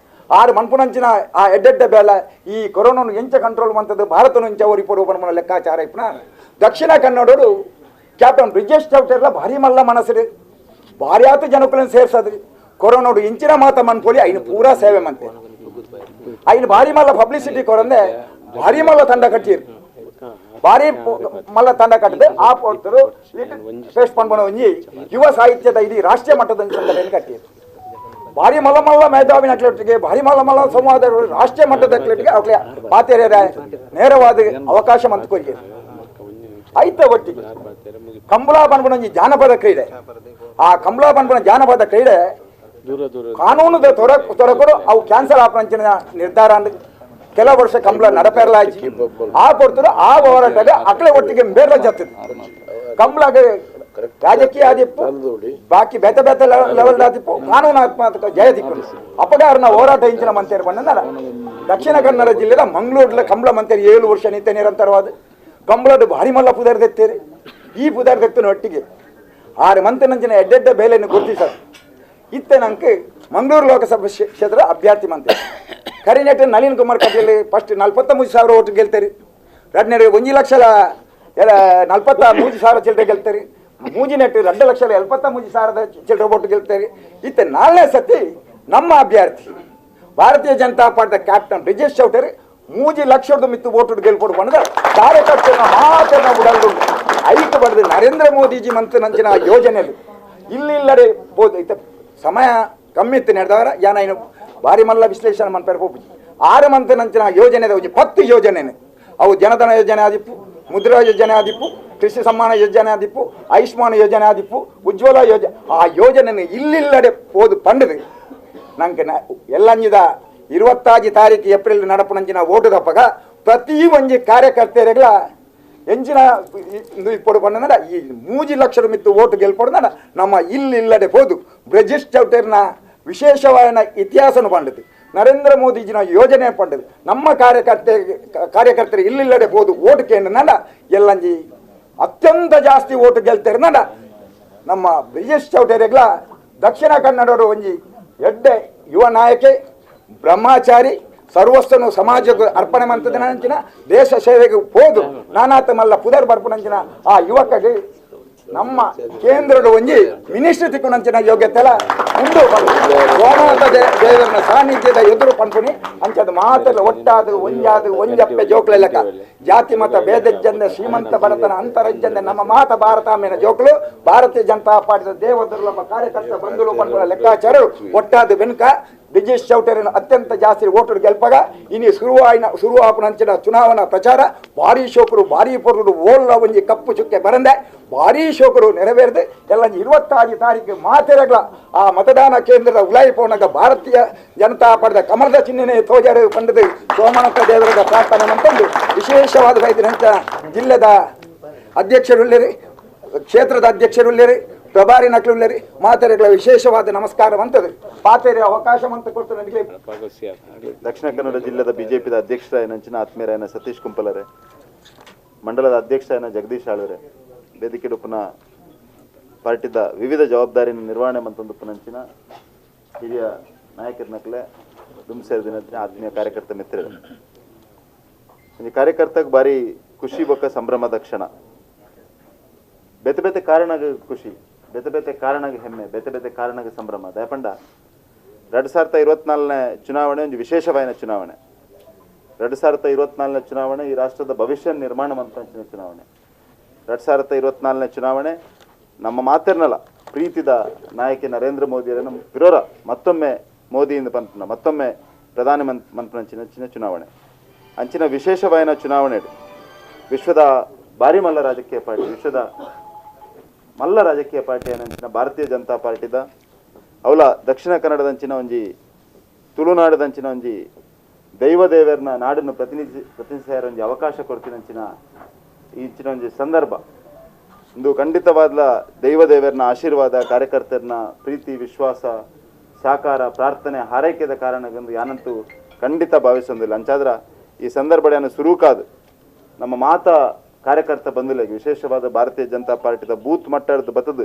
ಆರು ಮನ್ಪುನಂಚಿನ ಆ ಎಡ್ಡೆಡ್ಡ ಬೇಲ ಈ ಕೊರೋನಾನು ಎಂಚ ಕಂಟ್ರೋಲ್ ಮಂತದ್ದು ಭಾರತನು ಎಂಚ ಓರಿಪೊಡು ಪನ್ಪುನ ಲೆಕ್ಕಾಚಾರ ಇಪ್ಪುನ ದಕ್ಷಿಣ ಕನ್ನಡರು ಕ್ಯಾಪ್ಟನ್ ಬ್ರಿಜೇಶ್ ಚೌಟೆರ್ಲ ಭಾರಿ ಮಲ್ಲ ಮನಸ್ಸು ಭಾರಿ ಆತು ಜನಕುలను ಸೇರ್ಸದ್ರಿ. ಕೊರೋನಾಡು ಇಂಚಿನ ಮಾತ ಮನ್ಪೊಲಿ ಐನು ಪೂರಾ ಸೇವೆ ಮಂತೆ ಐನು ಭಾರಿ ಮಲ್ಲ ಪಬ್ಲಿಸಿಟಿ ಕೊರಂದೆ ಭಾರಿ ಮಲ್ಲ ತಂಡ ಕಟ್ಟಿರು ಭಾರಿ ಮಲ್ಲ ತಂಡ ಕಟ್ಟದೆ ಆ ಪೋರ್ತರು ಶ್ರೇಷ್ಠ ಪನ್ಪುನ ಒಂಜಿ ಯುವ ಸಾಹಿತ್ಯದ ಇಡೀ ರಾಷ್ಟ್ರೀಯ ಮಟ್ಟದ ಸಂಘಟನೆ ಕಟ್ಟಿರು. ಭಾರಿ ಮಲ್ಲ ಮಲ್ಲ ಮೇಧಾವಿನ ಅತ್ಲೆಟ್ಗೆ ಭಾರಿ ಮಲ್ಲ ಮಲ್ಲ ಸಂವಾದ ರಾಷ್ಟ್ರೀಯ ಮಟ್ಟದ ಅತ್ಲೆಟ್ಗೆ ಅವಕ್ಕೆ ಪಾತೆರ ನೇರವಾದ ಅವಕಾಶ ಮಂತ್ಕೊರಿಗೆ ಐತ ಒಟ್ಟಿಗೆ ಕಂಬಳ ಪನ್ಪುನ ಒಂಜಿ ಜಾನಪದ ಕ್ರೀಡೆ. ಆ ಕಂಬಳ ಪನ್ಪುನ ಜಾನಪದ ಕ್ರೀಡೆ ಕಾನೂನು ತೊರಕೊಡು ಅವು ಕ್ಯಾನ್ಸಲ್ ಆಪನಂಚಿನ ನಿರ್ಧಾರ ಕೆಲ ವರ್ಷ ಕಂಬಳ ನಡಪೇರಲಾಯ್ತು. ಆ ಕೊಡ್ತರು ಆ ಹೋರಾಟದ ಅಕ್ಲೆ ಒಟ್ಟಿಗೆ ಬೇರೆ ಜತ್ತದೆ ಕಂಬಳಗೆ ರಾಜಕೀಯ ಆದಿಪ್ಪು ಬಾಕಿ ಬೇತೆ ಬೇತೆ ಲೆವೆಲ್ ಆದಿಪ್ಪು ಕಾನೂನಾತ್ಮಕ ಜಯ ದಿಕ್ಕು ಅಪಗಾರನ ಹೋರಾಟ ಇಂಚಿನ ಮಂತೇರು ಬಂದ ದಕ್ಷಿಣ ಕನ್ನಡ ಜಿಲ್ಲೆದ ಮಂಗಳೂರ್ಲ ಕಂಬಳ ಮಂತೇರಿ 7 ವರ್ಷ ನಿತ್ಯ ನಿರಂತರವಾದ ಕಂಬಳದ ಭಾರಿ ಮಲ್ಲ ಪುದರ್ದೆತ್ತೇರಿ. ಈ ಪುದರ್ದೆತ್ತಿನ ಒಟ್ಟಿಗೆ 6 ಮಂತಿನಂಚಿನ ಎಡ್ಡೆಡ್ಡ ಬೇಲೆಯನ್ನು ಗುರುತಿಸೋದು ಇತ್ತೆ ನಂಗೆ ಮಂಗಳೂರು ಲೋಕಸಭಾ ಕ್ಷೇತ್ರದ ಅಭ್ಯರ್ಥಿ ಮಂತ್ರಿ ಕರಿನೆಟ್ ನಳಿನ್ ಕುಮಾರ್ ಕಟೀಲ್ ಫಸ್ಟ್ 43,000 ಓಟು ಗೆಲ್ತಾರೆ. ಎರಡನೇ 1,43,000 ಚಿಲ್ಲರೆ ಗೆಲ್ತಾರೆ. ಮೂಜಿನೆಟ್ 2,73,000 ಚಿಲ್ಲರೆ ಓಟು ಗೆಲ್ತಾರೆ. ಇತ್ತೆ 4ನೇ ಸತಿ ನಮ್ಮ ಅಭ್ಯರ್ಥಿ ಭಾರತೀಯ ಜನತಾ ಪಾರ್ಟಿಯ ಕ್ಯಾಪ್ಟನ್ ಬ್ರಿಜೇಶ್ ಚೌಟರಿ 3 ಲಕ್ಷದ ಮಿತ್ತು ಓಟು ಗೆಲ್ಕೊಡು ಬಂದ್ರೆ ಕಾರ್ಯಕರ್ತರನ್ನ ಮಾತನ್ನ ಬಿಡಲು ಐದು ಬರೆದು ನರೇಂದ್ರ ಮೋದಿಜಿ ಮಂತ್ರಿನಂಚಿನ ಯೋಜನೆಯಲ್ಲಿ ಇಲ್ಲಿಲ್ಲದೆ ಬೋದು. ಇತ್ತೆ ಸಮಯ ಕಮ್ಮಿ ಇತ್ತು ನಡೆದವರ ಯಾನ ಇನ್ನು ಭಾರಿ ಮಲ್ಲ ವಿಶ್ಲೇಷಣೆ ಮನ್ಪೇರು ಹೋಗಿ 6 ಮಂತ್ರಿನಂಚಿನ ಯೋಜನೆ ಒಂಜಿ 10 ಯೋಜನೆ ಅವು ಜನಧನ ಯೋಜನೆ ಆದಿಪ್ಪು, ಮುದ್ರಾ ಯೋಜನೆ ಆದಿಪ್ಪು, ಕೃಷಿ ಸಮ್ಮಾನ ಯೋಜನೆ ಆದಿಪ್ಪು, ಆಯುಷ್ಮಾನ್ ಯೋಜನೆ ಆದಿಪ್ಪು, ಉಜ್ವಲ ಯೋಜನೆ. ಆ ಯೋಜನೆ ಇಲ್ಲಿಲ್ಲದೆ ಪೋದು ಪಂಡದು ನಂಗೆ ಎಲ್ಲಂಜಿದ 25 ತಾರೀಕು ಏಪ್ರಿಲ್ ನಡಪುನಂಚಿನ ಓಟುದಪ್ಪಗ ಪ್ರತಿ ಒಂಜಿ ಕಾರ್ಯಕರ್ತರಿಗಳ ಎಂಜಿನ ಇಪ್ಪಡು ಪಂಡ ಈ 3 ಲಕ್ಷದ ಮಿತ್ತು ಓಟು ಗೆಲ್ಪಡು ನಮ್ಮ ಇಲ್ಲಿಲ್ಲದೆ ಹೋದು ಬ್ರಿಜೇಶ್ ಚೌಟರ್ನ ವಿಶೇಷವಾದ ಇತಿಹಾಸನು ಪಂಡದು ನರೇಂದ್ರ ಮೋದಿಜಿನ ಯೋಜನೆ ಪಂಡದು ನಮ್ಮ ಕಾರ್ಯಕರ್ತರು ಇಲ್ಲಿಲ್ಲದೆ ಹೋದು ಓಟು ಕೇಂದ್ರ ಎಲ್ಲಂಜಿ ಅತ್ಯಂತ ಜಾಸ್ತಿ ಓಟು ಗೆಲ್ತಾರೆ ನಮ್ಮ ಬ್ರಿಜೇಶ್ ಚೌಟರಿಗಳ ದಕ್ಷಿಣ ಕನ್ನಡರು ಒಂಜಿ ಎಡ್ಡೆ ಯುವ ನಾಯಕೆ ಬ್ರಹ್ಮಚಾರಿ ಸರ್ವಸ್ವನು ಸಮಾಜಕ್ಕೆ ಅರ್ಪಣೆ ಮಂತದ ದೇಶ ಸೇವೆಗೆ ಹೋದು ನಾನಾತ ಮಲ್ಲ ಪುದರ್ ಬರ್ಪುನಂಚಿನ ಆ ಯುವಕಗೆ ನಮ್ಮ ಕೇಂದ್ರದ ಒಂಜಿ ಮಿನಿಸ್ಟ್ರಿ ತಿಕ್ಕುನಂಚಿನ ಯೋಗ್ಯತೆಲ್ಲ ಉಂಡು. ಸೋಮನಾಥ ದೇವರನ ಸಾನ್ನಿಧ್ಯದ ಎದುರು ಪನ್ಪುನಿ ಅಂಚದ ಮಾತೆಲ್ಲ ಒಟ್ಟಾದ ಒಂಜಾದ ಒಂಜಪ್ಪೆ ಜೋಕ್ಲೆಲ್ಲಕ ಜಾತಿ ಮತ ಭೇದಜ್ಜಂದೆ ಶ್ರೀಮಂತ ಭರತನ ಅಂತರಜ್ಜಂದೆ ನಮ್ಮ ಮಾತ ಭಾರತಾಂಬೆನ ಜೋಕ್ಲು ಭಾರತೀಯ ಜನತಾ ಪಾರ್ಟಿದ ದೇವದುರ್ಲಭ ಕಾರ್ಯಕರ್ತ ಬಂಧುಲು ಪನ್ಪುನ ಲೆಕ್ಕಾಚಾರರು ಒಟ್ಟಾದ ಬೆನ್ಕ ಬ್ರಿಜೇಶ್ ಚೌಟರಿನ ಅತ್ಯಂತ ಜಾಸ್ತಿ ಓಟು ಗೆಲ್ಪಗ ಇನಿ ಶುರುವಾಪನಂಚಿನ ಚುನಾವಣಾ ಪ್ರಚಾರ ಭಾರೀ ಶೋಕರು ಭಾರೀ ಪೊರುಡು ಓಲ್ಲ ಒಂಜಿ ಕಪ್ಪು ಚುಕ್ಕೆ ಬರಂದೆ ಭಾರೀ ಶೋಕರು ನೆರವೇರಿದೆ ಎಲ್ಲ 26 ತಾರೀಕು ಮಾತೆರಗಳ ಆ ಮತದಾನ ಕೇಂದ್ರದ ಉಲಾಯಿ ಪೋನಾಗ ಭಾರತೀಯ ಜನತಾ ಪಡೆದ ಕಮಲದ ಚಿಹ್ನೆ ತೋಜಾರು ಪಂಡದು ಸೋಮನಾಥ ದೇವರ ಪ್ರಾರ್ಥನೆ ಅಂತಂದು ವಿಶೇಷವಾದ ರೈತರಂತ ಜಿಲ್ಲೆದ ಅಧ್ಯಕ್ಷರುಳ್ಳೇರಿ, ಕ್ಷೇತ್ರದ ಅಧ್ಯಕ್ಷರುಳ್ಳೇರಿ, ಪ್ರಭಾರಿ ನಕಲುಳ್ಳೇರಿ ಮಾತೆರೆಗಳ ವಿಶೇಷವಾದ ನಮಸ್ಕಾರ ಅಂತದೆ ಪಾತೆರೆ ಅವಕಾಶ ಅಂತ ಕೊಡ್ತು ನನಗೆ. ದಕ್ಷಿಣ ಕನ್ನಡ ಜಿಲ್ಲೆದ ಬಿಜೆಪಿದ ಅಧ್ಯಕ್ಷರಾಯನಂಚಿನ ಆತ್ಮೀಯರಾಯನ ಸತೀಶ್ ಕುಂಪಲರೆ, ಮಂಡಲದ ಅಧ್ಯಕ್ಷರಾಯನ ಜಗದೀಶ್ ಆಳ್ವರೆ, ವೇದಿಕೆ ಪುನಃ ಪಾರ್ಟಿದ ವಿವಿಧ ಜವಾಬ್ದಾರಿಯನ್ನು ನಿರ್ವಹಣೆ ಮಂತಂದು ಪುನಂಚಿನ ಹಿರಿಯ ನಾಯಕರ ನಕಲೆ ದುಮ್ಸೇರ್ ದಿನ ಆತ್ಮೀಯ ಕಾರ್ಯಕರ್ತ ಮಿತ್ರರು. ಈ ಕಾರ್ಯಕರ್ತಕ್ಕೆ ಭಾರಿ ಖುಷಿ ಬೊಕ್ಕ ಸಂಭ್ರಮದ ಕ್ಷಣ, ಬೇತೆ ಬೇತೆ ಕಾರಣ ಖುಷಿ. ಬೇತೆ ಬೇತೆ ಕಾರಣಗೆ ಹೆಮ್ಮೆ, ಬೇತೆ ಬೇತೆ ಕಾರಣಗೆ ಸಂಭ್ರಮ. ದಯಪಂಡ 2024ನೇ ಚುನಾವಣೆ ಒಂದು ವಿಶೇಷವಾದ ಚುನಾವಣೆ. 2024ನೇ ಚುನಾವಣೆ ಈ ರಾಷ್ಟ್ರದ ಭವಿಷ್ಯ ನಿರ್ಮಾಣ ಮಂತ್ರಂಚಿನ ಚುನಾವಣೆ. 2024ನೇ ಚುನಾವಣೆ ನಮ್ಮ ಮಾತಿರ್ನಲ್ಲ ಪ್ರೀತಿದ ನಾಯಕಿ ನರೇಂದ್ರ ಮೋದಿಯರನ್ನು ಪಿರೋರ ಮತ್ತೊಮ್ಮೆ ಮೋದಿಯಿಂದ ಪಂಪನ ಮತ್ತೊಮ್ಮೆ ಪ್ರಧಾನಿ ಮಂತ್ರಂಚಿನ ಚುನಾವಣೆ. ಅಂಚಿನ ವಿಶೇಷವಾದ ಚುನಾವಣೆ ವಿಶ್ವದ ಭಾರಿ ಮಲ್ಲ ರಾಜಕೀಯ ಪಾರ್ಟಿ, ವಿಶ್ವದ ಮಲ್ಲ ರಾಜಕೀಯ ಪಾರ್ಟಿ ಅಂಚಿನ ಭಾರತೀಯ ಜನತಾ ಪಾರ್ಟಿದ ಅವಲ ದಕ್ಷಿಣ ಕನ್ನಡದಂಚಿನ ಒಂಜಿ ತುಳುನಾಡದಂಚಿನ ಒಂಜಿ ದೈವ ದೇವರನ್ನ ನಾಡನ್ನು ಪ್ರತಿನಿಧಿಸಿದ ಒಂಜಿ ಅವಕಾಶ ಕೊಡ್ತಿನಂಚಿನ ಇಂಚಿನ ಒಂಜಿ ಸಂದರ್ಭ ಇಂದು ಖಂಡಿತವಾದ ದೈವ ದೇವರನ್ನ ಆಶೀರ್ವಾದ, ಕಾರ್ಯಕರ್ತರನ್ನ ಪ್ರೀತಿ, ವಿಶ್ವಾಸ, ಸಹಕಾರ, ಪ್ರಾರ್ಥನೆ, ಹಾರೈಕೆದ ಕಾರಣಗಂದು ಯಾನಂತೂ ಖಂಡಿತ ಭಾವಿಸೊಂದಿಲ್ಲ. ಅಂಚಾದ್ರ ಈ ಸಂದರ್ಭ ಸುರುಕಾದು ನಮ್ಮ ಮಾತಾ ಕಾರ್ಯಕರ್ತ ಬಂಧುಗಳಿಗೆ, ವಿಶೇಷವಾದ ಭಾರತೀಯ ಜನತಾ ಪಾರ್ಟಿದ ಬೂತ್ ಮಟ್ಟದ ಬತ್ತದ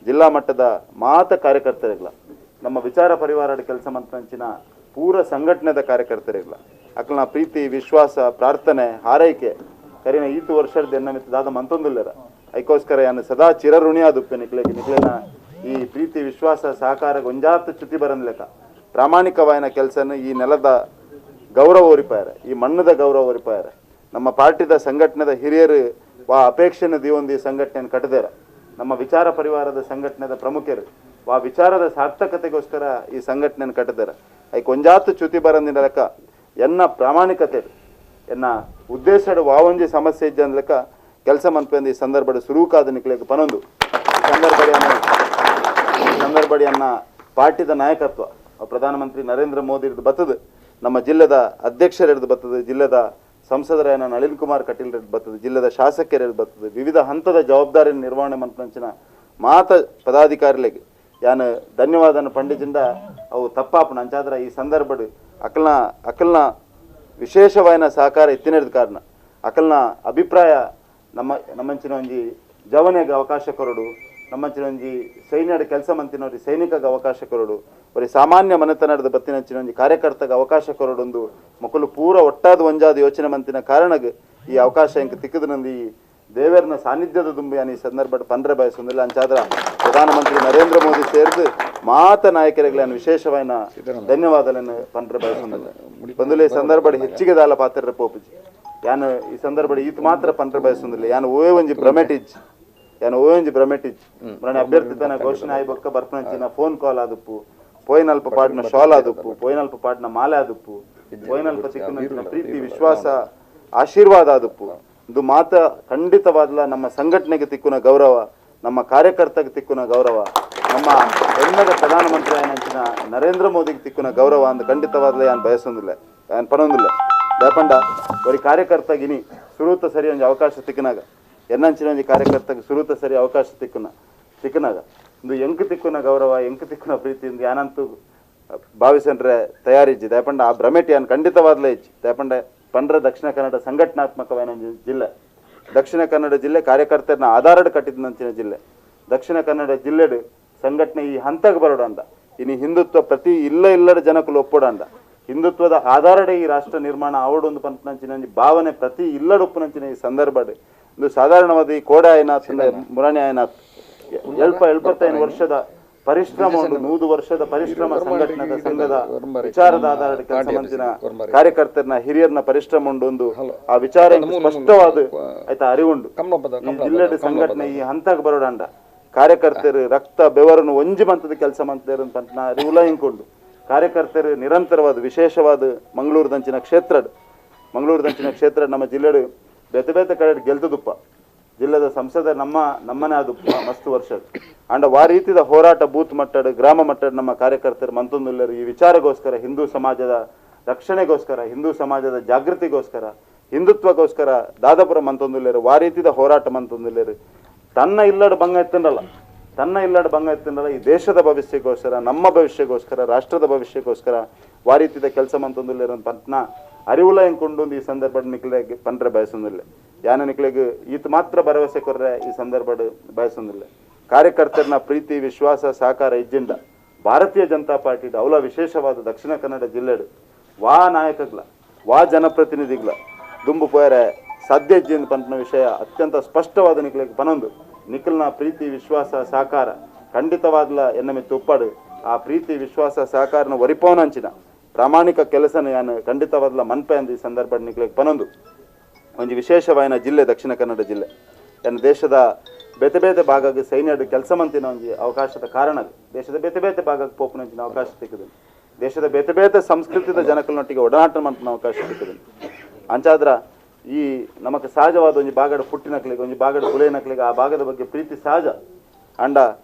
ಜಿಲ್ಲಾ ಮಟ್ಟದ ಮಾತ ಕಾರ್ಯಕರ್ತರಿಲ್ಲ, ನಮ್ಮ ವಿಚಾರ ಪರಿವಾರದ ಕೆಲಸ ಮಂತ್ರಂಚಿನ ಪೂರ ಸಂಘಟನೆದ ಕಾರ್ಯಕರ್ತರಿಲ್ಲ, ಅಕ್ಲನ ಪ್ರೀತಿ, ವಿಶ್ವಾಸ, ಪ್ರಾರ್ಥನೆ, ಹಾರೈಕೆ ಕರಿನ ಈತು ವರ್ಷದ ಎನ್ನ ದಾದ ಮಂತೊಂದಿಲ್ಲರ ಐಕೋಸ್ಕರ ಯಾನು ಸದಾ ಚಿರಋಣಿ ಆದುಪ್ಪೆ ನಿಕ್ಲೆಗೆ. ನಿಕ್ಲೆನ ಈ ಪ್ರೀತಿ, ವಿಶ್ವಾಸ, ಸಹಕಾರ ಗೊಂಜಾತ ಚ್ಯುತಿ ಬರಂದ್ಲೆಕ ಪ್ರಾಮಾಣಿಕವಾಯಿನ ಕೆಲಸನ ಈ ನೆಲದ ಗೌರವ ಒರಿಪಾಯರ, ಈ ಮಣ್ಣದ ಗೌರವ ಒರಿಪಾಯರ. ನಮ್ಮ ಪಾರ್ಟಿದ ಸಂಘಟನೆದ ಹಿರಿಯರು ವಾ ಅಪೇಕ್ಷೆನ ದೀವೊಂದು ಈ ಸಂಘಟನೆಯನ್ನು ಕಟ್ಟದೇರ. ನಮ್ಮ ವಿಚಾರ ಪರಿವಾರದ ಸಂಘಟನೆದ ಪ್ರಮುಖರು ವಾ ವಿಚಾರದ ಸಾರ್ಥಕತೆಗೋಸ್ಕರ ಈ ಸಂಘಟನೆಯನ್ನು ಕಟ್ಟದೇರ. ಐಕ್ ಒಂಜಾತು ಚ್ಯುತಿ ಬರಂದಿನ ಲೆಕ್ಕ ಎನ್ನ ಪ್ರಾಮಾಣಿಕತೆ, ಎನ್ನ ಉದ್ದೇಶದ ವಾವಂಜಿ ಸಮಸ್ಯೆ ಇದ್ದ ಲೆಕ್ಕ ಕೆಲಸ ಮನ್ಪೆಂದು ಈ ಸಂದರ್ಭದ ಸುರುಕಾದ ನಿಕ್ಲೆಗ್ ಪನೊಂದು ಈ ಸಂದರ್ಭಡಿಯನ್ನ ಪಾರ್ಟಿದ ನಾಯಕತ್ವ ಪ್ರಧಾನಮಂತ್ರಿ ನರೇಂದ್ರ ಮೋದಿ ಹಿಡಿದು ಬತ್ತದ, ನಮ್ಮ ಜಿಲ್ಲೆದ ಅಧ್ಯಕ್ಷರ ಹಿಡಿದು ಬತ್ತದ, ಜಿಲ್ಲೆದ ಸಂಸದರಾಯನ ನಳಿನ್ ಕುಮಾರ್ ಕಟೀಲ್ ಬರ್ತದೆ, ಜಿಲ್ಲೆದ ಶಾಸಕರ ಬರ್ತದೆ, ವಿವಿಧ ಹಂತದ ಜವಾಬ್ದಾರಿ ನಿರ್ವಹಣೆ ಮಂತ್ರಂಚಿನ ಮಾತ ಪದಾಧಿಕಾರಿಗಳಿಗೆ ಯಾನು ಧನ್ಯವಾದನ ಪಂಡಿಜಿಂದ ಅವು ತಪ್ಪಾಪನ. ಅಂಚಾದ್ರ ಈ ಸಂದರ್ಭಡ್ ಅಕಲ್ನ ಅಕಲ್ನ ವಿಶೇಷವಾದ ಸಹಕಾರ ಇತ್ತಿನದ ಕಾರಣ ಅಕಲ್ನ ಅಭಿಪ್ರಾಯ ನಮ್ಮ ನಮ್ಮಂಚಿನ ಒಂಜಿ ಜವನೆಗೆ ಅವಕಾಶ ಕೊರಡು, ನಮ್ಮಂಚಿನ ಒಂಜಿ ಸೈನ್ಯದ ಕೆಲಸ ಮಂತಿನವ್ರಿ ಸೈನಿಕಗೆ ಅವಕಾಶ ಕೊರಡು, ಬರೀ ಸಾಮಾನ್ಯ ಮನೆತನದ ಬತ್ತಿನಂಚಿನ ಒಂಜಿ ಕಾರ್ಯಕರ್ತಗೆ ಅವಕಾಶ ಕೊರಡೊಂದು ಮಕ್ಕಳು ಪೂರ ಒಟ್ಟಾದ ಒಂಜಾದ ಯೋಚನೆ ಮಂತಿನ ಕಾರಣಗೆ ಈ ಅವಕಾಶ ಎಂಕ್ ತಿಕ್ಕದನಂದು ಈ ದೇವರನ ಸಾನ್ನಿಧ್ಯದ ದುಂಬಿ ಈ ಸಂದರ್ಭ ಪಂದ್ರೆ ಬಯಸೊಂದಿಲ್ಲ. ಅಂಚಾದ್ರ ಪ್ರಧಾನಮಂತ್ರಿ ನರೇಂದ್ರ ಮೋದಿ ಸೇರಿದು ಮಾತ ನಾಯಕರಿಗೆ ವಿಶೇಷವಾದ ಧನ್ಯವಾದಗಳನ್ನು ಪಂದ್ರೆ ಬಯಸೊಂದಿಲ್ಲ. ಬಂದುಲೆ ಸಂದರ್ಭ ಹೆಚ್ಚಿಗೆ ದಾಲ ಪಾತ್ರ ಪೋಪುಜಿ ಯಾನು ಈ ಸಂದರ್ಭ ಈತ ಮಾತ್ರ ಪಂದ್ರೆ ಬಯಸೊಂದಿಲ್ಲ. ಯಾನು ಓವೇ ಒಂಜಿ ಭ್ರಮೆಟಿಜ್, ಯಾನು ಓವೇ ಒಂಜಿ ಭ್ರಮೆಟಿಜ್ ಮರಣ ಅಭ್ಯರ್ಥಿ ತನ ಘೋಷಣೆ ಆಯಿ ಬೊಕ್ಕ ಬರ್ಪನಂಚಿನ ಫೋನ್ ಕಾಲ್ ಆದುಪ್ಪು, ಪೋಯಿನಲ್ಪ ಪಾಡ್ನ ಶಾಲ್ ಆದುಪ್ಪು, ಪೋಯಿನಲ್ಪ ಪಾಡ್ನ ಮಾಲೆ ಆದುಪ್ಪು, ಪೋಯಿನಲ್ಪ ತಿಕ್ಕುನಂಚಿನ ಪ್ರೀತಿ, ವಿಶ್ವಾಸ, ಆಶೀರ್ವಾದ ಆದುಪ್ಪು. ಇದು ಮಾತ ಖಂಡಿತವಾದ್ಲ ನಮ್ಮ ಸಂಘಟನೆಗೆ ತಿಕ್ಕುನ ಗೌರವ, ನಮ್ಮ ಕಾರ್ಯಕರ್ತಗೆ ತಿಕ್ಕುನ ಗೌರವ, ನಮ್ಮ ಹೆಮ್ಮೆದ ಪ್ರಧಾನಮಂತ್ರಿ ಆಯ್ನಂಚಿನ ನರೇಂದ್ರ ಮೋದಿಗೆ ತಿಕ್ಕುನ ಗೌರವ ಅಂದ್ ಖಂಡಿತವಾದ್ಲ ಯಾನ್ ಬಯಸೊಂದಿಲ್ಲ, ಯಾನ್ ಪನೊಂದಿಲ್ಲ. ದಯಪಂಡ ಒರಿ ಕಾರ್ಯಕರ್ತಗಿನಿ ಸುರೂತ ಸರಿ ಒಂಜಿ ಅವಕಾಶ ತಿಕ್ಕನಾಗ, ಎನ್ನಂಚಿನ ಒಂಜಿ ಕಾರ್ಯಕರ್ತಗೆ ಸುರೂತ ಸರಿ ಅವಕಾಶ ತಿಕ್ಕನಾಗ ಇಂದು ಎಂಕ್ ತಿಕ್ಕುನ ಗೌರವ, ಎಂಕ್ ತಿಕ್ಕುನ ಪ್ರೀತಿ ಇಂದು ಯಾನಂತೂ ಭಾವಿಸನ್ರೆ ತಯಾರಿಜ್ಜಿ. ದಯಪಂಡ ಆ ಭ್ರಮೆಟಿ ಯಾನ್ ಖಂಡಿತವಾದ್ಲೇ ಇಜ್ಜಿ. ದಯಪಂಡ ಪಂಡ್ರ ದಕ್ಷಿಣ ಕನ್ನಡ ಸಂಘಟನಾತ್ಮಕವಾದ ಜಿಲ್ಲೆ, ದಕ್ಷಿಣ ಕನ್ನಡ ಜಿಲ್ಲೆ ಕಾರ್ಯಕರ್ತರನ್ನ ಆಧಾರಡ್ ಕಟ್ಟಿದಂಚಿನ ಜಿಲ್ಲೆ. ದಕ್ಷಿಣ ಕನ್ನಡ ಜಿಲ್ಲೆಡು ಸಂಘಟನೆ ಈ ಹಂತಕ್ಕೆ ಬರೋಡಂದ ಇನ್ನು ಹಿಂದುತ್ವ ಪ್ರತಿ ಇಲ್ಲ ಇಲ್ಲದ ಜನಕ್ಕೂ ಒಪ್ಪೋಡಂದ ಹಿಂದುತ್ವದ ಆಧಾರಡೆ ಈ ರಾಷ್ಟ್ರ ನಿರ್ಮಾಣ ಆವಡೊಂದು ಪಂಪನಂಚಿನ ಭಾವನೆ ಪ್ರತಿ ಇಲ್ಲಡೊಪ್ಪನಂಚಿನ ಈ ಸಂದರ್ಭ ಇದು ಸಾಧಾರಣವಾದ ಈ ಕೋಡ ಆಯನಾಥ್ ಮುರಾಣಿ ಆಯನಾಥ್ 75 ವರ್ಷದ ಪರಿಶ್ರಮ ಉಂಟು, 100 ವರ್ಷದ ಪರಿಶ್ರಮ ಸಂಘಟನೆದ ಸಂಘದ ವಿಚಾರದ ಆಧಾರದ ಕೆಲಸ ಮಂತಿನ ಕಾರ್ಯಕರ್ತರನ್ನ ಹಿರಿಯರ್ನ ಪರಿಶ್ರಮ ಉಂಟು ಒಂದು ಆ ವಿಚಾರ ಸ್ಪಷ್ಟವಾದ ಆಯ್ತಾ ಅರಿವುಂಡು. ಈ ಜಿಲ್ಲೆಡ್ ಸಂಘಟನೆ ಈ ಹಂತಕ್ಕೆ ಬರೋಡಂಡ ಕಾರ್ಯಕರ್ತರು ರಕ್ತ ಬೆವರನ್ನು ಒಂಜಿ ಮಂತದ ಕೆಲಸ ಮಂತೇರು ಅಂತ ಅರಿವುಲ ಇಂಕೊಂಡು ಕಾರ್ಯಕರ್ತರು ನಿರಂತರವಾದ ವಿಶೇಷವಾದ ಮಂಗಳೂರದಂಚಿನ ಕ್ಷೇತ್ರಡ್, ಮಂಗಳೂರದಂಚಿನ ಕ್ಷೇತ್ರ ನಮ್ಮ ಜಿಲ್ಲೆಡು ಬೇತೆ ಬೇತೆ ಕಡೆ ಗೆಲ್ತದುಪ್ಪ ಜಿಲ್ಲೆದ ಸಂಸದ ನಮ್ಮ ನಮ್ಮನೆ ಅದು ಮಸ್ತ್ ವರ್ಷದ ಅಂಡ ವಾ ರೀತಿದ ಹೋರಾಟ ಬೂತ್ ಮಟ್ಟಡ್ ಗ್ರಾಮ ಮಟ್ಟಡ್ ನಮ್ಮ ಕಾರ್ಯಕರ್ತರು ಮಂತೊಂದುಲ್ಲರು ಈ ವಿಚಾರಗೋಸ್ಕರ, ಹಿಂದೂ ಸಮಾಜದ ರಕ್ಷಣೆಗೋಸ್ಕರ, ಹಿಂದೂ ಸಮಾಜದ ಜಾಗೃತಿಗೋಸ್ಕರ, ಹಿಂದುತ್ವಕ್ಕೋಸ್ಕರ ದಾದಾಪುರ ಮಂತೊಂದುಲ್ಲೇರು ವಾ ರೀತಿದ ಹೋರಾಟ ಮಂತೊಂದುಲ್ಲೇರು. ತನ್ನ ಇಲ್ಲಡ್ ಭಂಗ ಎತ್ತಂಡಲ್ಲ, ತನ್ನ ಇಲ್ಲಡ್ ಭಂಗ ಎತ್ತಂಡಲ್ಲ, ಈ ದೇಶದ ಭವಿಷ್ಯಕ್ಕೋಸ್ಕರ, ನಮ್ಮ ಭವಿಷ್ಯಕ್ಕೋಸ್ಕರ, ರಾಷ್ಟ್ರದ ಭವಿಷ್ಯಕ್ಕೋಸ್ಕರ ವಾ ರೀತಿದ ಕೆಲಸ ಮಂತೊಂದುಲ್ಲೇರು ಪಂತ್ನ ಅರಿವುಲ ಎಂಕೊಂಡು ಈ ಸಂದರ್ಭ ನಿಕ್ಲೆಗ್ ಪಂಡ್ರೆ ಬಯಸೊಂದಿಲ್ಲ. ಯಾನ ನಿಕ್ಲೆಗ್ ಈತ ಮಾತ್ರ ಭರವಸೆ ಕೊರ್ರೆ ಈ ಸಂದರ್ಭ ಬಯಸೊಂದಿಲ್ಲ. ಕಾರ್ಯಕರ್ತರನ್ನ ಪ್ರೀತಿ, ವಿಶ್ವಾಸ, ಸಹಕಾರ ಇಜ್ಜಿಂದ ಭಾರತೀಯ ಜನತಾ ಪಾರ್ಟಿ ಅವಲ ವಿಶೇಷವಾದ ದಕ್ಷಿಣ ಕನ್ನಡ ಜಿಲ್ಲೆಡು ವಾ ನಾಯಕಗ್ಲ ವಾ ಜನಪ್ರತಿನಿಧಿಗ್ಲ ದುಂಬು ಪೋಯರೆ ಸಾಧ್ಯ ಇಜ್ಜಿಂದ ಪಂಪಿನ ವಿಷಯ ಅತ್ಯಂತ ಸ್ಪಷ್ಟವಾದ ನಿಕ್ಲೆಗ್ ಪನೊಂದು. ನಿಖಲ್ನ ಪ್ರೀತಿ, ವಿಶ್ವಾಸ, ಸಹಕಾರ ಖಂಡಿತವಾದ್ಲ ಎನ್ನ ಮಿತ್ತು ಉಪ್ಪಾಡು ಆ ಪ್ರೀತಿ ವಿಶ್ವಾಸ ಸಹಕಾರನ ಒರಿಪೋನಂಚಿನ ಪ್ರಾಮಾಣಿಕ ಕೆಲಸನ ಯಾನು ಖಂಡಿತವಾದ್ಲ ಮನ್ಪೆ ಅಂದ ಈ ಸಂದರ್ಭ ನಿಕ್ಲೆಗ್ ಪನೊಂದು ಒಂಜಿ ವಿಶೇಷವಾಯಿನ ಜಿಲ್ಲೆ ದಕ್ಷಿಣ ಕನ್ನಡ ಜಿಲ್ಲೆ. ತನ್ನ ದೇಶದ ಬೇತೆ ಬೇತೆ ಭಾಗಕ್ಕೆ ಸೈನ್ಯಡು ಕೆಲಸ ಮಂತಿನ ಒಂಜಿ ಅವಕಾಶದ ಕಾರಣ ದೇಶದ ಬೇತೆ ಬೇತೆ ಭಾಗಕ್ಕೆ ಪೋಪುನಂಚಿನ ಅವಕಾಶ ಸಿಕ್ಕದು, ದೇಶದ ಬೇತೆ ಬೇತೆ ಸಂಸ್ಕೃತಿದ ಜನಕಲ್ನೊಟ್ಟಿಗೆ ಒಡನಾಟ ಮಂತಿನ ಅವಕಾಶ ಸಿಕ್ಕದು. ಅಂಚಾದ್ರ ಈ ನಮಕ್ ಸಹಜವಾದ ಒಂಜಿ ಭಾಗದ ಪುಟ್ಟಿನಕ್ಲಿಗೆ ಒಂಜಿ ಭಾಗದ ಕುಲೇನಕ್ಲಿಗೆ ಆ ಭಾಗದ ಬಗ್ಗೆ ಪ್ರೀತಿ ಸಹಜ. ಅಂಡ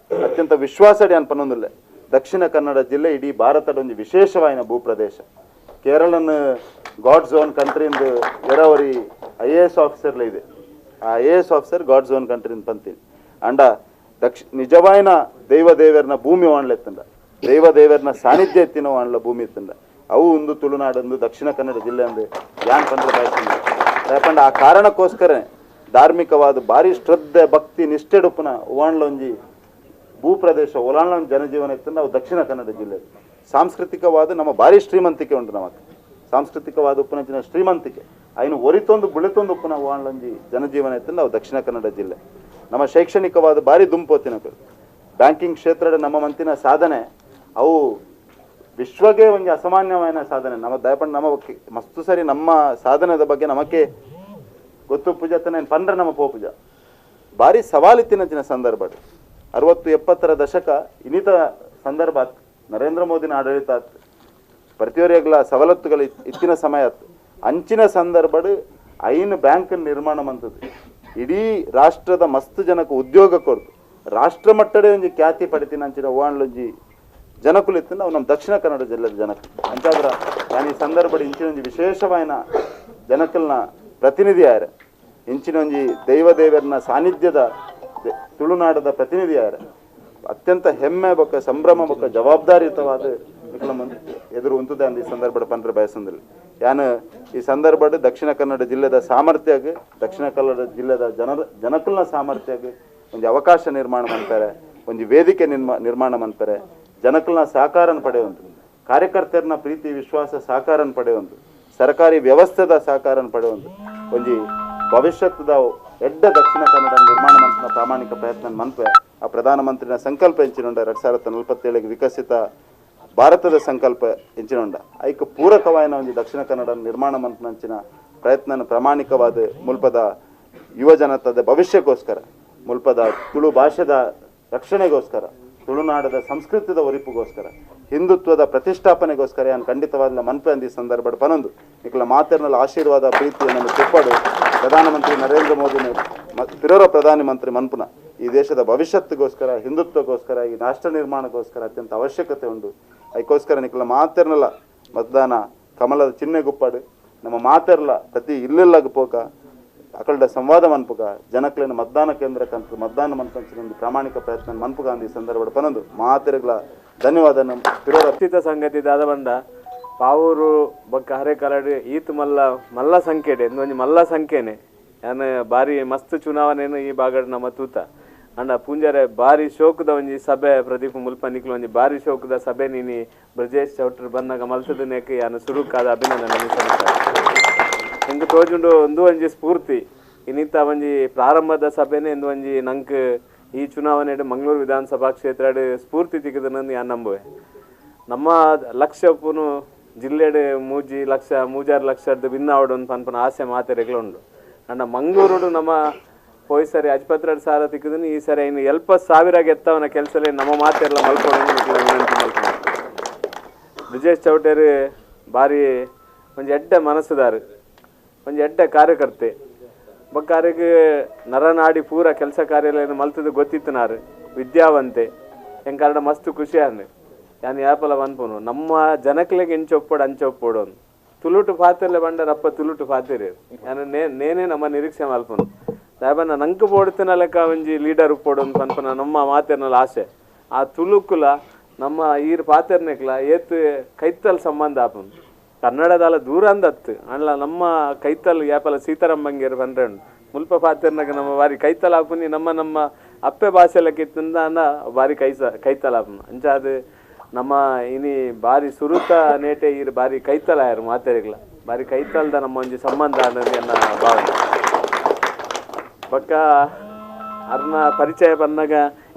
ಅತ್ಯಂತ ವಿಶ್ವಾಸಡಿ ಅನ್ಪನೊಂದಿಲ್ಲ ದಕ್ಷಿಣ ಕನ್ನಡ ಜಿಲ್ಲೆ ಇಡೀ ಭಾರತದ ಒಂಜಿ ವಿಶೇಷವಾಯಿನ ಭೂಪ್ರದೇಶ. ಕೇರಳನ god zone country ಎರವರಿ IAS ಆಫೀಸರ್ಲ ಇದೆ, ಆ IAS officer god zone country ಪಂತೀನಿ. ಅಂಡ ನಿಜವಾಯಿನ ದೈವ ದೇವರನ ಭೂಮಿ ವಾಣ್ಲೆತ್ತಂಡ, ದೈವ ದೇವರನ ಸಾನ್ನಿಧ್ಯ ಎತ್ತಿನ ವಾಣ್ಲ ಭೂಮಿ ಇತ್ತಂಡ ಅವು ಒಂದು ತುಳುನಾಡೊಂದು ದಕ್ಷಿಣ ಕನ್ನಡ ಜಿಲ್ಲೆ ಅಂದು ಯಾನ್ ಪಂದ್ರ ಬಯಸ್ತೀನಿ. ಯಾಕಂಡ ಆ ಕಾರಣಕ್ಕೋಸ್ಕರ ಧಾರ್ಮಿಕವಾದ ಭಾರಿ ಶ್ರದ್ಧೆ ಭಕ್ತಿ ನಿಷ್ಠೆಡುಪ್ಪುನ ವಾಣ್ಲೊಂಜಿ ಭೂಪ್ರದೇಶ ಒಲಾಣ್ಲ ಜನಜೀವನ ಇತ್ತು ನಾವು ದಕ್ಷಿಣ ಕನ್ನಡ ಜಿಲ್ಲೆ. ಸಾಂಸ್ಕೃತಿಕವಾದ ನಮ್ಮ ಭಾರಿ ಶ್ರೀಮಂತಿಕೆ ಉಂಟು, ನಮಕ್ ಸಾಂಸ್ಕೃತಿಕವಾದ ಉಪ್ಪುನಂಚಿನ ಶ್ರೀಮಂತಿಕೆ ಐನು ಒರಿತೊಂದು ಬುಳಿತೊಂದು ಉಪ್ಪುನ ವಾಣ್ಲೊಂಜಿ ಜನಜೀವನ ಇತ್ತು ನಾವು ದಕ್ಷಿಣ ಕನ್ನಡ ಜಿಲ್ಲೆ. ನಮ್ಮ ಶೈಕ್ಷಣಿಕವಾದ ಭಾರಿ ದುಂಪೋತಿನ ಬ್ಯಾಂಕಿಂಗ್ ಕ್ಷೇತ್ರದ ನಮ್ಮ ಮಂತಿನ ಸಾಧನೆ ಅವು ವಿಶ್ವಗೆ ಒಂದು ಅಸಾಮಾನ್ಯವಾದ ಸಾಧನೆ. ನಮ್ಮ ದಯಪಂಡ ನಮ್ಮ ಮಸ್ತು ಸರಿ ನಮ್ಮ ಸಾಧನದ ಬಗ್ಗೆ ನಮಕ್ಕೆ ಗೊತ್ತು ಪೂಜಾ ಪಂಡ್ರೆ ನಮ್ಮ ಪೋಪುಜ ಭಾರಿ ಸವಾಲಿತ್ತಿನ ಸಂದರ್ಭ 60-70 ದಶಕ ಇನ್ನಿತ ಸಂದರ್ಭ ಆತ್. ನರೇಂದ್ರ ಮೋದಿನ ಆಡಳಿತ ಆತ್, ಪ್ರತಿಯೊರಿಯಗ್ಲ ಸವಲತ್ತುಗಳ ಇತ್ತಿನ ಸಮಯ ಆತ್. ಅಂಚಿನ ಸಂದರ್ಭಡ್ ಐನು ಬ್ಯಾಂಕ್ ನಿರ್ಮಾಣ ಮಂತದ್ದು ಇಡೀ ರಾಷ್ಟ್ರದ ಮಸ್ತ್ ಜನಕ್ಕೆ ಉದ್ಯೋಗ ಕೊರ್ದು ರಾಷ್ಟ್ರ ಮಟ್ಟದ ಒಂಜಿ ಖ್ಯಾತಿ ಪಡಿತಿನ ಅಂಚಿನ ಓಣ್ಲೊಂಜಿ ಜನಕುಲಿತ್ತು ನಾವು ನಮ್ಮ ದಕ್ಷಿಣ ಕನ್ನಡ ಜಿಲ್ಲೆದ ಜನಕ್ಕೆ. ಅಂಚಾದ್ರ ನಾನು ಈ ಸಂದರ್ಭಡ್ ಇಂಚಿನ ಒಂಜಿ ವಿಶೇಷವಾಯಿನ ಜನಕಲ್ನ ಪ್ರತಿನಿಧಿ ಆಯ್ರೆ, ಇಂಚಿನ ಒಂಜಿ ದೈವ ದೇವರನ ಸಾನ್ನಿಧ್ಯದ ತುಳುನಾಡದ ಪ್ರತಿನಿಧಿ ಆಯ್ರೆ ಅತ್ಯಂತ ಹೆಮ್ಮೆ ಬೊಕ್ಕ ಸಂಭ್ರಮ ಬೊಕ್ಕ ಜವಾಬ್ದಾರಿಯುತವಾದ ನಿಕ್ಲ ಎದುರು ಉಂತುದೆ ಅಂದ ಈ ಸಂದರ್ಭದ ಪಂಡ್ರೆ ಬಯಸಂದಿಲ್ಲ. ಯಾನು ಈ ಸಂದರ್ಭಡ್ ದಕ್ಷಿಣ ಕನ್ನಡ ಜಿಲ್ಲೆದ ಸಾಮರ್ಥ್ಯಗ್, ದಕ್ಷಿಣ ಕನ್ನಡ ಜಿಲ್ಲೆದ ಜನಕುಲ್ನ ಸಾಮರ್ಥ್ಯಗ್ ಒಂಜಿ ಅವಕಾಶ ನಿರ್ಮಾಣ ಮಾಡ್ತಾರೆ, ಒಂಜಿ ವೇದಿಕೆ ನಿರ್ಮಾಣ ಮಾಡ್ತಾರೆ, ಜನಕುಲ್ನ ಸಹಕಾರನ ಪಡೆಯುವಂತು, ಕಾರ್ಯಕರ್ತರನ್ನ ಪ್ರೀತಿ ವಿಶ್ವಾಸ ಸಹಕಾರನ ಪಡೆಯುವಂತು, ಸರ್ಕಾರಿ ವ್ಯವಸ್ಥೆದ ಸಹಕಾರನ ಪಡೆಯುವಂತು ಒಂಜಿ ಭವಿಷ್ಯದ ಎಡ್ಡ ದಕ್ಷಿಣ ಕನ್ನಡ ನಿರ್ಮಾಣ ಮಂತ್ರಿನ ಪ್ರಾಮಾಣಿಕ ಪ್ರಯತ್ನ ಮನ್ಪೆ. ಆ ಪ್ರಧಾನಮಂತ್ರಿನ ಸಂಕಲ್ಪ ಎಂಚಿನುಂಡ 2047 ವಿಕಸಿತ ಭಾರತದ ಸಂಕಲ್ಪ ಎಂಚಿನುಂಡ ಐಕ್ ಪೂರಕವಾಯಿನ ಒಂಜಿ ದಕ್ಷಿಣ ಕನ್ನಡ ನಿರ್ಮಾಣ ಮಂತ್ನಂಚಿನ ಪ್ರಯತ್ನ ಪ್ರಾಮಾಣಿಕವಾದ ಮುಲ್ಪದ ಯುವ ಜನತದ ಭವಿಷ್ಯಕ್ಕೋಸ್ಕರ, ಮುಲ್ಪದ ತುಳು ಭಾಷೆದ ರಕ್ಷಣೆಗೋಸ್ಕರ, ತುಳುನಾಡದ ಸಂಸ್ಕೃತಿದ ಒರಿಪುಗೋಸ್ಕರ, ಹಿಂದುತ್ವದ ಪ್ರತಿಷ್ಠಾಪನೆಗೋಸ್ಕರ ಯಾನ್ ಖಂಡಿತವಾದ ಮನ್ಪೆ ಅಂದ ಈ ಸಂದರ್ಭಡ್ ಪನೊಂದು ನಿಕ್ಲ ಮಾತೆರ್ನಲ್ಲ ಆಶೀರ್ವಾದ ಪ್ರೀತಿಯನ್ನು ತುಪ್ಪಡು ಪ್ರಧಾನಮಂತ್ರಿ ನರೇಂದ್ರ ಮೋದಿನ ತಿರೋರ ಪ್ರಧಾನಿ ಮಂತ್ರಿ ಮನ್ಪುನ ಈ ದೇಶದ ಭವಿಷ್ಯತ್ತಿಗೋಸ್ಕರ, ಹಿಂದುತ್ವಕ್ಕೋಸ್ಕರ, ಈ ರಾಷ್ಟ್ರ ನಿರ್ಮಾಣಕ್ಕೋಸ್ಕರ ಅತ್ಯಂತ ಅವಶ್ಯಕತೆ ಉಂಟು. ಅದಕ್ಕೋಸ್ಕರ ನಿಕ್ಲ ಮಾತೆರ್ನಲ್ಲ ಮತದಾನ ಕಮಲದ ಚಿಹ್ನೆ ಗುಪ್ಪಾಡು ನಮ್ಮ ಮಾತೆರ್ಲ ಪ್ರತಿ ಇಲ್ಲೆಲ್ಲಾಗ ಪೋಕ ಅಕಲ್ಡ ಸಂವಾದ ಮನ್ಪುಗ ಜನಕ್ಲೆನ ಮತದಾನ ಕೇಂದ್ರಕ್ಕಂತ ಮತದಾನ ಮನ್ಪಂಚಿನ ಒಂದು ಪ್ರಾಮಾಣಿಕ ಪ್ರಯತ್ನ ಮನ್ಪುಗ ಅಂದ ಈ ಸಂದರ್ಭ ಪನೊಂದು ಮಾತೆರ್ಗಳ ಧನ್ಯವಾದ. ನಮ್ಮ ತಿರೋರ ಸಂಗತಿ ದಾದ ಬಂಡ ಪಾವೂರು ಬೊಕ್ಕ ಹರೇಕಲಡು ಈತ್ ಮಲ್ಲ ಮಲ್ಲ ಸಂಖ್ಯೆಡೆ ಒಂಜಿ ಮಲ್ಲ ಸಂಖ್ಯೆನೆ ಯಾನ್ ಬಾರಿ ಮಸ್ತ್ ಚುನಾವಣೆನು ಈ ಭಾಗಡ್ ನಮ್ಮ ತೂತ ಅಂಡ ಪೂಂಜಾರೆ ಬಾರಿ ಶೋಕದ ಒಂಜಿ ಸಭೆ ಪ್ರದೀಪ್ ಮುಲ್ಪ ನಿಕ್ಲು ಒಂಜಿ ಬಾರಿ ಶೋಕದ ಸಭೆ ನೀನಿ ಬ್ರಜೇಶ್ ಚೌಟ್ರು ಬಂದಾಗ ಮಲ್ತದನೇಕ ಯಾನ್ ಸುರುಕಾದ ಅಭಿನಂದನೆ ಸಲ್ಲಿಸ್ತಾರೆ. ಎಂಕ್ ತೋಜುಂಡು ಒಂದು ಒಂಜಿ ಸ್ಫೂರ್ತಿ ಇನ್ನಿತ ಒಂಜಿ ಪ್ರಾರಂಭದ ಸಭೆನೆ ಇಂದು ಒಂಜಿ ನಂಕ್ ಈ ಚುನಾವಣೆ ಮಂಗಳೂರು ವಿಧಾನಸಭಾ ಕ್ಷೇತ್ರ ಸ್ಫೂರ್ತಿ ತಿಕ್ಕದನಂದು ಯಾನ್ ನಂಬುವೆ. ನಮ್ಮ ಲಕ್ಷ್ಯ ಉಪ್ಪುನು ಜಿಲ್ಲೆಡ್ 3 ಲಕ್ಷ 3-6 ಲಕ್ಷದ ವಿನ್ ಆವಡು ಪನ್ಪುನ ಆಸೆ ಮಾತೆರೆಗ್ಲ ಉಂಡು. ಅಂಡ ಮಂಗಳೂರುಡು ನಮ್ಮ ಪೋಯ್ ಸರಿ ಅಜ್ಪತ್ರ ಸಾರ ತಿಕ್ಕದನು ಈ ಸರಿ ಇನ್ನು 70,000 ಗೆತ್ತವನ ಕೆಲಸಲೇ ನಮ್ಮ ಮಾತೆಲ್ಲ ಮಲ್ಪೊಡು ವಿನಂತಿ ಮಲ್ಪೊಡು. ಬ್ರಿಜೇಶ್ ಚೌಟೇರು ಬಾರಿ ಒಂಜಿ ಎಡ್ಡೆ ಮನಸ್ಸುದಾರು, ಒಂಜಿ ಎಡ್ಡೆ ಕಾರ್ಯಕರ್ತೆ, ಬೊಕ್ಕಾರಿಗೆ ನರನಾಡಿ ಪೂರ ಕೆಲಸ ಕಾರ್ಯಲೇನು ಮಲ್ತದು ಗೊತ್ತಿತ್ತು ನಾರು, ವಿದ್ಯಾವಂತೆ ಎಂಕಾರಡ ಮಸ್ತ್ ಖುಷಿ ಆಂಡ್. ಯಾನ್ ಯಾಪಲ ಪನ್ಪುನು ನಮ್ಮ ಜನಕ್ಲೆಗ್ ಎಂಚ ಒಪ್ಪೊಡು ಅಂಚ ಒಪ್ಪೊಡು ಅಂದ್. ತುಳುಟು ಪಾತೆರ್ಲೆ ಬಂಡರಪ್ಪ ತುಳುಟು ಪಾತೆರು ಯಾನ್ ನೇನೆ ನಮ್ಮ ನಿರೀಕ್ಷೆ ಮಲ್ಪುನು. ದಾಯೆಪಂಡ ನಂಕ್ ಬೋಡುತ್ತಿನ ಲೆಕ್ಕ ಒಂಜಿ ಲೀಡರ್ ಉಪ್ಪೊಡು ಅಂದ್ ಪನ್ಪುನ ನಮ್ಮ ಮಾತೆರ್ನಲ ಆಸೆ. ಆ ತುಳುಕುಲ ನಮ್ಮ ಈರ್ ಪಾತೆರ್ನೆಕ್ಲ ಏತ್ ಕೈತಲ್ ಸಂಬಂಧ ಆಪುಂಡು. ಕನ್ನಡದಾಲ ದೂರ ಅಂದತ್ತು ಅಂಡ್ಲ ನಮ್ಮ ಕೈತಲ್ ಯಾಪಲ ಸೀತಾರಾಮ್ ಬಂಗೇರು ಪಂಡ್ರೆ ಮುಲ್ಪ ಪಾತೆರ್ನಾಗ ನಮ್ಮ ಬಾರಿ ಕೈತಲ್ ಆಪುನಿ ನಮ್ಮ ನಮ್ಮ ಅಪ್ಪೆ ಭಾಷೆ ಲೆಕ್ಕ ಇತ್ತಿಂದ ಬಾರಿ ಕೈತಲ್ ಆಪುನು. ಅಂಚಾದ್ ನಮ್ಮ ಇನಿ ಬಾರಿ ಸುರುತ ನೇಟೆ ಈರ್ ಬಾರಿ ಕೈತಲ್ ಆಯರು ಮಾತೆರಿಗ್ಲ ಬಾರಿ ಕೈತಲ್ದ ನಮ್ಮ ಒಂಜಿ ಸಂಬಂಧ ಅನ್ನೋದು ಎನ್ನ ಭಾವನೆ. ಬೊಕ್ಕ ಅರ್ನ ಪರಿಚಯ ಬಂದಾಗ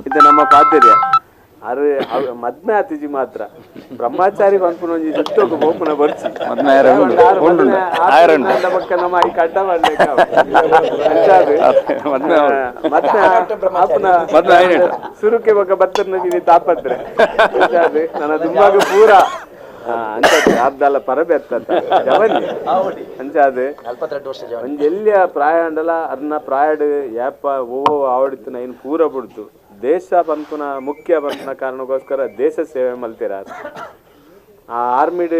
ಇದು ನಮ್ಮ ಪಾತೆರ್ಯ ಅರೆ ಮದ್ಮೆ ಆತಿಜಿ ಮಾತ್ರ ಬ್ರಹ್ಮಚಾರಿ ಪನ್ಪುನ ಒಂಜಿ ಸುತ್ತೋಗು ಬೋಪುನ ಬರ್ಚಿ ಬೊಕ್ಕ ನಮ್ಮ ಈ ಕಡ್ಡ ಮಾಡ್ಲಿಕ್ಕೆ ಸುರುಕೆ ಬೊಕ್ಕ ಬತ್ತರ್ನ ತಾಪತ್ರೆ ನನ್ನ ದುಂಬಾಗ ಪೂರ ಅಂಚ ಅರ್ಧಲ್ಲ ಪರಬೆತ್ತ ಜವನಿ ಅಂಚಾದ ಒಂಜಿ ಎಲ್ಲಿಯ ಪ್ರಾಯ ಅಂಡಲ ಅದನ್ನ ಪ್ರಾಯಡ್ ಯಾಪ ಓ ಆವಡಿತ್ತು ಇನ್ನು ಪೂರ ಬಿಡ್ತು ದೇಶ ಪನ್ಪುನ ಮುಖ್ಯ ಪನ್ಪುನ ಕಾರಣಕ್ಕೋಸ್ಕರ ದೇಶ ಸೇವೆ ಮಲ್ತೀರ ಆ ಆರ್ಮಿಡ್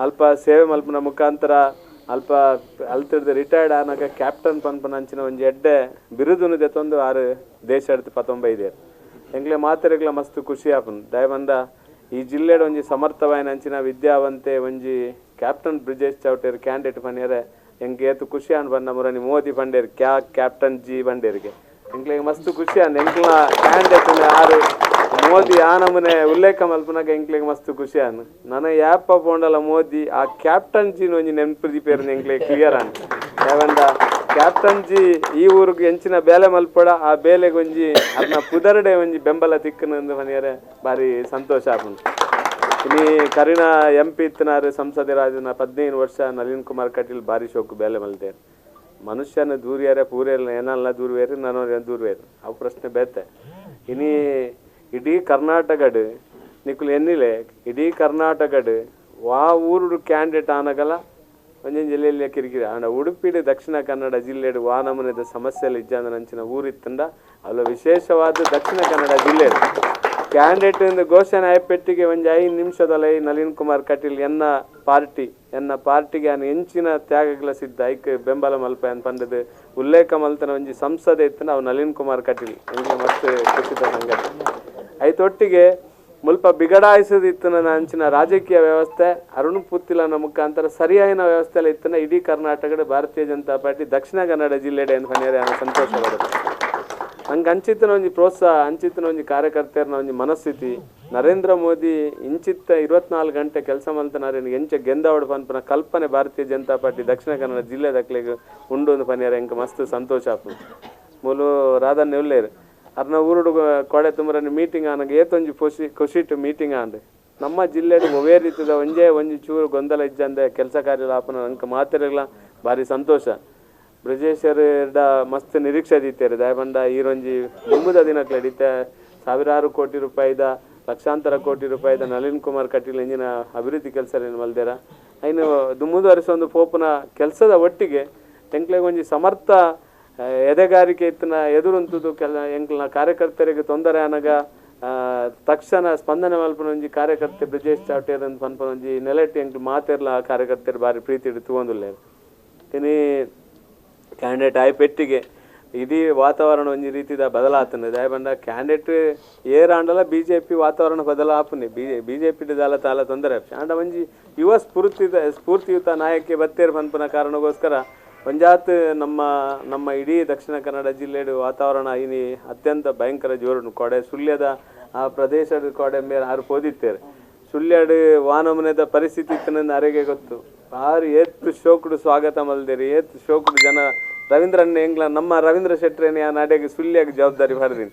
ಅಲ್ಪ ಸೇವೆ ಮಲ್ಪುನ ಮುಖಾಂತರ ಅಲ್ಪ ಅಲ್ತಿಡ್ದು ರಿಟೈರ್ಡ್ ಆನಾಗ ಕ್ಯಾಪ್ಟನ್ ಪನ್ಪುನ ಅಂಚಿನ ಒಂಜಿ ಎಡ್ಡೆ ಬಿರುದುನು ದೆತ್ತೊಂದು ಆರು ದೇಶ ಎಡ್ದು ಪತ್ತೊಂಬೈದೇರು ಎಂಗ್ಲೆ ಮಾತೆರೆಗ್ಲ ಮಸ್ತ್ ಖುಷಿ ಆಪುಂಡು ದಯವಂದ ಈ ಜಿಲ್ಲೆಡ್ ಒಂಜಿ ಸಮರ್ಥವಾಯಿನ ಅಂಚಿನ ವಿದ್ಯಾವಂತೆ ಒಂಜಿ ಕ್ಯಾಪ್ಟನ್ ಬ್ರಿಜೇಶ್ ಚೌಟೇರ್ ಕ್ಯಾಂಡಿಡೇಟ್ ಪನ್ಯರೆ ಎಂಕ್ ಏತು ಖುಷಿ ಆಂಡ್ ಬನ್ನ ಮುರನಿ ಮೋದಿ ಪಂಡೇರ್ ಕ್ಯಾ ಕ್ಯಾಪ್ಟನ್ ಜಿ ಪಂಡೇರಿಗೆ ಎಂಕ್ಲೆಗ್ ಮಸ್ತ್ ಖುಷಿ ಆಂಡ್ ಎಂಕ್ಲ ಕ್ಯಾಂಡಿಡೇಟ್ ಆರು ಮೋದಿ ಆ ನಮೂನೆ ಉಲ್ಲೇಖ ಮಲ್ಪುನಾಗ ಎಂಕ್ಲೆಗ್ ಮಸ್ತ್ ಖುಷಿ ಆನ್ ನನ ಯಾಪ ಪೋಂಡಲ ಮೋದಿ ಆ ಕ್ಯಾಪ್ಟನ್ ಜಿನ ಒಂಜಿ ನೆನಪು ದೀಪೇರ್ ಎಂಕ್ಲೆಗ್ ಕ್ಲಿಯರ್ ಆನ್ ಯಾವಂಡ ಕ್ಯಾಪ್ಟನ್ ಜಿ ಈ ಊರಿಗೆ ಎಂಚಿನ ಬೇಲೆ ಮಲ್ಪಡ ಆ ಬೇಲೆಗೆ ಒಂಜಿ ಅದನ್ನ ಪುದರ್ಡೆ ಒಂಜಿ ಬೆಂಬಲ ತಿಕ್ಕನಂದು ಮನೆಯರೆ ಭಾರಿ ಸಂತೋಷ ಆಪುಂಡು. ಇನಿ ಕರಿನ ಎಂ ಪಿ ಇತ್ತನಾರು ಸಂಸದರಾಜನ 15 ವರ್ಷ ನಳಿನ್ ಕುಮಾರ್ ಕಟೀಲ್ ಭಾರಿ ಶೋಕು ಬೇಲೆ ಮಲ್ತೇರು. ಮನುಷ್ಯನ ದೂರ್ಯಾರೆ ಪೂರೇಲ್ಲ ಏನಲ್ಲ ದೂರ್ವೇರು ನಾನು ದೂರ್ವೇರು ಅವು ಪ್ರಶ್ನೆ ಬೇತೆ. ಇನಿ ಇಡೀ ಕರ್ನಾಟಕಡ್ ನಿಕುಲು ಎನ್ನಿಲೆ ಇಡೀ ಕರ್ನಾಟಕಡ್ ವಾ ಊರುಡು ಕ್ಯಾಂಡಿಡೇಟ್ ಆನಗಲ ಒಂಜೊಂಜಿ ಜಿಲ್ಲೆಯಲ್ಲಿ ಕಿರಿಕಿರಿ ಆಂಡ ಉಡುಪಿಡು ದಕ್ಷಿಣ ಕನ್ನಡ ಜಿಲ್ಲೆಡು ವಾ ನಮೂನೆದ ಸಮಸ್ಯೆಲು ಇಜ್ಜಾಂದ ನಂಚಿನ ಊರಿತ್ತಂಡ ಅಲ್ಲ ವಿಶೇಷವಾದ ದಕ್ಷಿಣ ಕನ್ನಡ ಜಿಲ್ಲೆ ಕ್ಯಾಂಡಿಡೇಟ್ ಇಂದ ಘೋಷಣೆ ಆಯಪೆಟ್ಟಿಗೆ ಒಂಜಿ 5 ನಿಮಿಷದಲ್ಲ ನಳಿನ್ ಕುಮಾರ್ ಕಟೀಲ್ ಎನ್ನ ಪಾರ್ಟಿ ಎನ್ನ ಪಾರ್ಟಿಗೆ ಆನ್ ಎಂಚಿನ ತ್ಯಾಗಗಳ ಸಿದ್ಧ ಐಕ್ ಬೆಂಬಲ ಮಲ್ಪ ಅಂತ ಪಂಡದು ಉಲ್ಲೇಖ ಮಲ್ತನ ಒಂಜಿ ಸಂಸದೆ ಇತ್ತನ ಅವು ನಳಿನ್ ಕುಮಾರ್ ಕಟೀಲ್ ಎಂಕ್ಲೆ ಮಸ್ತ್ ಖುಷಿದ ಸಂಗತಿ. ಐತೊಟ್ಟಿಗೆ ಮುಲ್ಪ ಬಿಗಡಾಯಿಸದಿತ್ತನ ಅಂಚಿನ ರಾಜಕೀಯ ವ್ಯವಸ್ಥೆ ಅರುಣ್ ಪುತ್ತಿಲನ ಮುಖಾಂತರ ಸರಿಯಾದ ವ್ಯವಸ್ಥೆ ಇತ್ತನ ಇಡೀ ಕರ್ನಾಟಕದ ಭಾರತೀಯ ಜನತಾ ಪಾರ್ಟಿ ದಕ್ಷಿಣ ಕನ್ನಡ ಜಿಲ್ಲೆಡೆ ಅಂತ ಪನ್ಯರೆ ಸಂತೋಷ ಬರುತ್ತೆ. ನಂಗೆ ಅಂಚಿತ್ತನ ಒಂಜಿ ಪ್ರೋತ್ಸಾಹ ಅಂಚಿತ್ತನ ಒಂಜಿ ಕಾರ್ಯಕರ್ತೆಯರ್ನ ಒಂಜಿ ಮನಸ್ಥಿತಿ ನರೇಂದ್ರ ಮೋದಿ ಇಂಚಿತ್ತ 24 ಗಂಟೆ ಕೆಲಸ ಮಲ್ತನಾರೆ ಎಂಚ ಗೆಂದವಡು ಪನ್ಪುನ ಕಲ್ಪನೆ ಭಾರತೀಯ ಜನತಾ ಪಾರ್ಟಿ ದಕ್ಷಿಣ ಕನ್ನಡ ಜಿಲ್ಲೆ ದಕ್ಲೆಗ್ ಉಂಡು ಒಂದು ಪನ್ಯರೆ ಎಂಕ್ ಮಸ್ತ್ ಸಂತೋಷ ಆಪುಂಡು. ಮೂಲು ರಾಧನ್ಯ ಉಲ್ಲೇರು ಅರ್ನ ಊರುಡು ಕೊಡೆ ತುಮರನ್ನು ಮೀಟಿಂಗ್ ಆನಗ ಏತೊಂಜಿ ಖುಷಿಟ್ಟು ಮೀಟಿಂಗ್ ಆಂಡ್ ನಮ್ಮ ಜಿಲ್ಲೆಡು ಒವೇ ರೀತಿದ ಒಂಜೇ ಒಂಜಿ ಚೂರು ಗೊಂದಲ ಇಜ್ಜಂದೆ ಕೆಲಸ ಕಾರ್ಯ ಆಪುನ ಅಂಕ ಮಾತೆರೆಗ್ಲ ಭಾರಿ ಸಂತೋಷ. ಬ್ರಿಜೇಶರ್ ಮಸ್ತ್ ನಿರೀಕ್ಷೆ ದೀತೇರು ದಯಬಂಡ ಈರೊಂಜಿ ದುಂಬುದ ದಿನಕ್ಲೆ ದೀತೆ ಸಾವಿರಾರು ಕೋಟಿ ರೂಪಾಯಿದ ಲಕ್ಷಾಂತರ ಕೋಟಿ ರೂಪಾಯಿದ ನಳಿನ್ ಕುಮಾರ್ ಕಟೀಲ್ ಇಂಜಿನ ಅಭಿವೃದ್ಧಿ ಕೆಲಸ ಮಲ್ದೇರ ಐನು ದುಂಬುದು ಅರಿಸೊಂದು ಪೋಪುನ ಕೆಲಸದ ಒಟ್ಟಿಗೆ ಎಂಕ್ಲೆಗ್ ಒಂಜಿ ಸಮರ್ಥ ಎದೆಗಾರಿಕೆ ಇತ್ತನ ಎದುರುಂತುದು ಕೆಲ ಎಂಕ್ಲನ ಕಾರ್ಯಕರ್ತರಿಗೆ ತೊಂದರೆ ಆನಗ ತಕ್ಷಣ ಸ್ಪಂದನೆ ಮಲ್ಪುನ ಒಂಜಿ ಕಾರ್ಯಕರ್ತೆ ಬ್ರಿಜೇಶ್ ಚೌಟೇರ್ ಅಂತ ಪನ್ಪುನ ಒಂಜಿ ನೆಲೆಟ್ಟಿ ಎಂಕ್ಲು ಮಾತೆರ್ಲ ಕಾರ್ಯಕರ್ತರು ಭಾರಿ ಪ್ರೀತಿ ಇಟ್ಟು ತೂವೊಂದುಲ್ಲೆರ್. ಇನಿ ಕ್ಯಾಂಡಿಡೇಟ್ ಆಯ್ ಪೆಟ್ಟಿಗೆ ಇಡೀ ವಾತಾವರಣ ಒಂಜಿ ರೀತಿದ ಬದಲಾತನ ದಯಬಂಡ ಕ್ಯಾಂಡಿಡೇಟ್ ಏರಾಂಡಲ B J P ವಾತಾವರಣ ಬದಲಾಪುನಿ B J P ದಾಲ ತಾಲ ತೊಂದರೆ ಆಂಡ ಒಂಜಿ ಯುವ ಸ್ಫೂರ್ತಿಯುತ ನಾಯಕೆ ಬತ್ತೇರ್ ಪನ್ಪುನ ಕಾರಣಕ್ಕೋಸ್ಕರ ಒಂಜಾತ್ ನಮ್ಮ ನಮ್ಮ ಇಡೀ ದಕ್ಷಿಣ ಕನ್ನಡ ಜಿಲ್ಲೆಡು ವಾತಾವರಣ ಇನಿ ಅತ್ಯಂತ ಭಯಂಕರ ಜೋರುಂಡು. ಕೊಡೆ ಸುಳ್ಯದ ಆ ಪ್ರದೇಶದ ಕೊಡೆ ಮೇರೆ ಆರು ಪೋದಿತ್ತೇರು ಸುಳ್ಯಡು ವಾನಮನೆದ ಪರಿಸ್ಥಿತಿ ಇತ್ತನಂದು ಅರೆಗೆ ಗೊತ್ತು. ಆರು ಏತ್ತು ಶೋಕುಡು ಸ್ವಾಗತ ಮಲ್ದೇರಿ ಏತ್ತು ಶೋಕುಡು ಜನ ರವೀಂದ್ರಣ್ಣ ಎಂಗ್ಲ ನಮ್ಮ ರವೀಂದ್ರ ಶೆಟ್ಟರೇನೆ ಆ ನಾಡೆಗೆ ಸುಳ್ಯಾಗ ಜವಾಬ್ದಾರಿ ಮಾಡಿದೀನಿ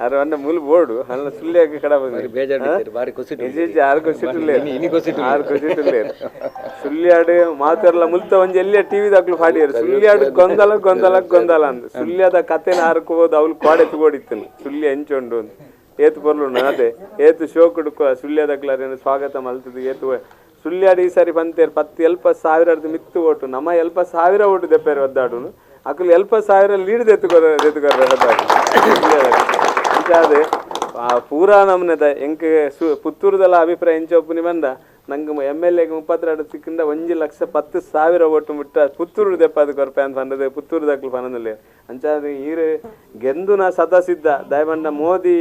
ಆರು ಅನ್ನ ಮೂಲ ಬೋರ್ಡು ಅಲ್ಲ ಸುಳ್ಯಾಗ ಕಡ ಬಂದಿ ಆರು ಖುಷಿ ಖುಷಿ ಸುಳ್ಯಾಡು ಮಾತಾಡಲ್ಲ ಮುಲ್ತ ಒಂಜಿ ಎಲ್ಲಿಯ ಟಿವಿ ದಾಕ್ಲು ಹಾಡಿಯರು ಸುಳ್ಯಾಡು ಗೊಂದಲ ಗೊಂದಲ ಗೊಂದಲ ಅಂದ್ ಸುಳ್ಯದ ಕತೆನ ಆರ್ಕೋದು ಅವ್ಲು ಕೋಡೆ ತಗೋಡಿತ್ತನು ಸುಳ್ಯ ಎಂಚೊಂಡು ಏತು ಪೊರ್ಲುಂಡು ಅದೇ ಏತು ಶೋಕುಡು ಸುಳ್ಯದಕ್ಲಾರೇನು ಸ್ವಾಗತ ಮಲ್ತದು ಏತು ಸುಳ್ಯಾಡು ಈ ಸಾರಿ ಪಂತೇರು 10 ಎಲ್ಪ ಸಾವಿರ ಮಿತ್ತು ಓಟು ನಮ್ಮ ಎಲ್ಪ ಸಾವಿರ ಓಟು ದೆಪ್ಪೇರು ಒದ್ದಾಡುನು ಅಕುಲು ಎಲ್ಪ ಸಾವಿರ ಲೀಡ್ ದೆತ್ತುಕೊರ ಒದ್ದಾಡು ಅದೇ ಪೂರಾ ನಮ್ಮನೆದ ಎಂಕ್ ಪುತ್ತೂರುದಲ್ಲ ಅಭಿಪ್ರಾಯ ಎಂಚೊಪ್ಪುನಿ ಬಂದ ನಂಗೆ ಎಮ್ ಎಲ್ ಎಗೆ 32 ತಿಕ್ಕಿಂದ 1,10,000 ಓಟು ಮುಟ್ಟ ಪುತ್ತೂರು ದೆಪ್ಪಾದ ಕೊರಪೆ ಅಂತ ಪನ್ನದು ಪುತ್ತೂರು ದಕ್ಲು ಪನ್ನೊಂದುಲ್ಲೇರು ಅಂಚಾದ ಈರು ಗೆಂದು ನಾ ಸದಸಿದ್ದ ದಯಬಂಡ ಮೋದಿ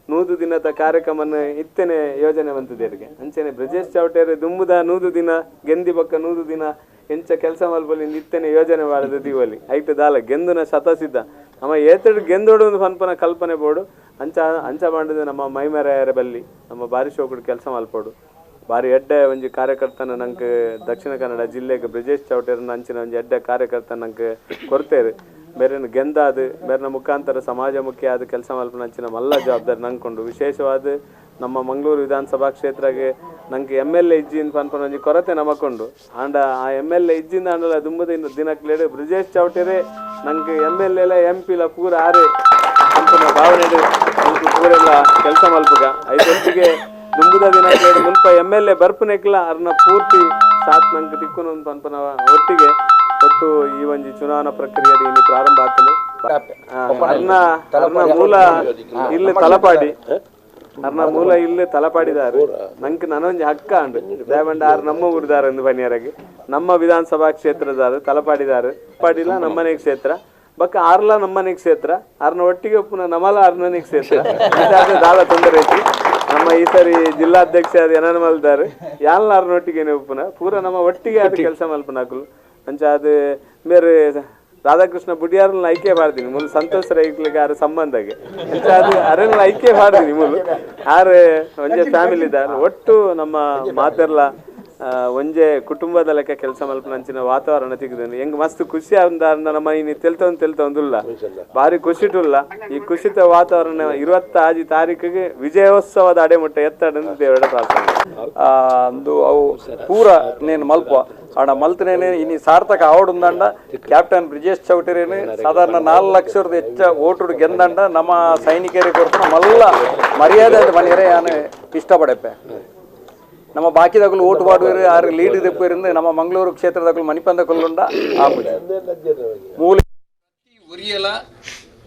100 ದಿನದ ಕಾರ್ಯಕ್ರಮನ ಇತ್ತೇನೆ ಯೋಜನೆ ಬಂತದೇರಿಗೆ ಅಂಚೆನೆ ಬ್ರಜೇಶ್ ಚೌಟೇರು ದುಂಬುದ 100 ದಿನ ಗೆಂದಿ ಬೊಕ್ಕ 100 ದಿನ ಎಂಚ ಕೆಲಸ ಮಲ್ಪೊಲಿ ಇತ್ತೇನೆ ಯೋಜನೆ ಮಾಡದು ದೀವಲಿ ಐಟ್ ದಾಲ ಗೆಂದುನ ಶತಸಿದ್ಧ ನಮ್ಮ ಏತಡು ಗೆಂದೋಡು ಒಂದು ಪನ್ಪನ ಕಲ್ಪನೆ ಬೋಡು ಅಂಚ ಅಂಚ ಮಾಡಿದ ನಮ್ಮ ಮೈಮೆರೆಯರ ಬಲ್ಲಿ ನಮ್ಮ ಬಾರಿ ಶೋಕುಡು ಕೆಲಸ ಮಲ್ಪೋಡು ಬಾರಿ ಎಡ್ಡೆ ಒಂಜಿ ಕಾರ್ಯಕರ್ತನ ನಂಗೆ ದಕ್ಷಿಣ ಕನ್ನಡ ಜಿಲ್ಲೆಗೆ ಬ್ರಜೇಶ್ ಚೌಟೇರನ ಅಂಚಿನ ಒಂಜಿ ಎಡ್ಡೆ ಕಾರ್ಯಕರ್ತನ ನಂಗೆ ಕೊರ್ತೇರು. ಮೇರೆನ ಗೆಂದಾದು ಮೇರಿನ ಮುಖಾಂತರ ಸಮಾಜಮುಖಿ ಆದ ಕೆಲಸ ಮಲ್ಪನಂಚಿನ ಮಲ್ಲ ಜವಾಬ್ದಾರಿ ನಂಕೊಂಡು ವಿಶೇಷವಾದ ನಮ್ಮ ಮಂಗಳೂರು ವಿಧಾನಸಭಾ ಕ್ಷೇತ್ರಗೆ ನಂಗೆ ಎಮ್ ಎಲ್ ಎ ಇಜ್ಜಿನ ಪನ್ಪನ ಒಂಜಿ ಕೊರತೆ ನಮಕೊಂಡು ಆಂಡ ಆ ಎಮ್ ಎಲ್ ಎ ಇಜ್ಜಿಂದ ಆಂಡಲ ದುಂಬದ ದಿನಕ್ಲೇಡು ಬ್ರಿಜೇಶ್ ಚೌಟೆರೆ ನಂಗೆ ಎಮ್ ಎಲ್ ಎಲ ಎಂ ಪಿಲ ಪೂರ ಆರೆ ಪನ್ಪನ ಭಾವನೆ ನಂಗೆ ಪೂರೆಲ್ಲ ಕೆಲಸ ಮಲ್ಪುಗ ಐದೊಟ್ಟಿಗೆ ದುಂಬುದ ದಿನಕ್ಲೇಡು ಮುಲ್ಪ ಎಮ್ ಎಲ್ ಎ ಬರ್ಪುನೆಕ್ಲ ಅರ್ನ ಪೂರ್ತಿ ಸಾಥ್ ನಂಗೆ ತಿಕ್ಕುನು ಪನ್ಪನ ಒಟ್ಟಿಗೆ ಒಟ್ಟು ಈ ಒಂಜಿ ಚುನಾವಣಾ ಪ್ರಕ್ರಿಯೆ ಇಲ್ಲಿ ಪ್ರಾರಂಭ ಆಗ್ತದೆ. ಅರ್ನ ಅರ್ನ ಮೂಲ ಇಲ್ಲಿ ತಲಪಾಡಿ, ಅರ್ನ ಮೂಲ ಇಲ್ಲಿ ತಲಪಾಡಿದಾರು. ನಂಗೆ ನನೊಂಜಿ ಹಕ್ಕ ಉಂಡು ದಯಮಂಡ ಆರು ನಮ್ಮ ಊರಿದಾರ ಎಂದು ಬನ್ನಿಯರಾಗಿ ನಮ್ಮ ವಿಧಾನಸಭಾ ಕ್ಷೇತ್ರದಾರು ತಲಪಾಡಿದಾರು ಪಾಡಿಲ್ಲ ನಮ್ಮನೆ ಕ್ಷೇತ್ರ ಬಕ್ಕ ಆರ್ಲ ನಮ್ಮನೆ ಕ್ಷೇತ್ರ ಆರ್ನ ಒಟ್ಟಿಗೆ ಪುನಃ ನಮಲ ಅರ್ನನೆ ಕ್ಷೇತ್ರ ದಾಲ ತೊಂದರೆ ಐತಿ. ನಮ್ಮ ಈ ಸರಿ ಜಿಲ್ಲಾಧ್ಯಕ್ಷ ಅದು ಏನನ್ನ ಮಲ್ದಾರು ಯಾಲ್ನ ಅರ್ನೊಟ್ಟಿಗೆ ಪುನಃ ಪೂರ ನಮ್ಮ ಒಟ್ಟಿಗೆ ಅದು ಕೆಲಸ ಮಲ್ಪನಾಕುಲು ಅಂಚ ಅದು ಮೇರೆ ರಾಧಾಕೃಷ್ಣ ಬುಡಿಯಾರನ್ನ ಐಕ್ಯ ಮಾಡ್ತೀನಿ ಮುಲ್ ಸಂತೋಷ್ ರೈಕ್ಲಿಗೆ ಆರು ಸಂಬಂಧಗೆ ಅಂಚ ಅದು ಅರನ್ನ ಐಕ್ಯ ಮಾಡ್ತೀನಿ ಮುಲ್ ಆರು ಒಂಜೆ ಫ್ಯಾಮಿಲಿ ಇದ್ದಾರೆ. ಒಟ್ಟು ನಮ್ಮ ಮಾತೆರ್ಲ ಒಂಜೆ ಕುಟುಂಬದ ಲೆಕ್ಕ ಕೆಲಸ ಮಲ್ಪನಂಚಿನ ವಾತಾವರಣ ತಿಕ್ಕಿದ್ದೇನೆ. ಹೆಂಗ್ ಮಸ್ತ್ ಖುಷಿ ಅಂದ ನಮ್ಮ ಇನ್ನು ತೆಲ್ತೊಂದು ತೆಲ್ತೊಂದುಲ್ಲ ಭಾರಿ ಖುಷಿಟುಲ್ಲ. ಈ ಖುಷಿತ ವಾತಾವರಣ 26 ತಾರೀಕಿಗೆ ವಿಜಯೋತ್ಸವದ ಅಡೆಮುಟ್ಟ ಎತ್ತಡಂದು ದೇವರ ಪ್ರಾರ್ಥನೆ. ಅಂದು ಅವು ಪೂರ ನೇನು ಮಲ್ಪ ಆಡ ಮಲ್ತನೇನೆ ಇನಿ ಸಾರ್ಥಕ ಆವಡುಂದಂಡ ಕ್ಯಾಪ್ಟನ್ ಬ್ರಿಜೇಶ್ ಚೌಟರೇನು ಸಾಧಾರಣ 4 ಲಕ್ಷದ ಹೆಚ್ಚ ಓಟುಡು ಗೆಂದಂಡ ನಮ್ಮ ಸೈನಿಕರಿಗೆ ಕೊಡ್ತು ನಮ್ಮೆಲ್ಲ ಮರ್ಯಾದೆ ಅಂತ ಮನೆಯರೇ ನಾನು ಇಷ್ಟಪಡಪ್ಪೆ. ನಮ್ಮ ಬಾಕಿದಾಗಲು ಓಟು ಮಾಡುವರು ಆರು ಲೀಡ್ ದೆಪ್ಪರಿಂದ ನಮ್ಮ ಮಂಗಳೂರು ಕ್ಷೇತ್ರದಾಗಲು ಮಣಿಪಂದ ಕೊಲ್ಲುಂಡ ಮೂಲ ಉರಿಯಲ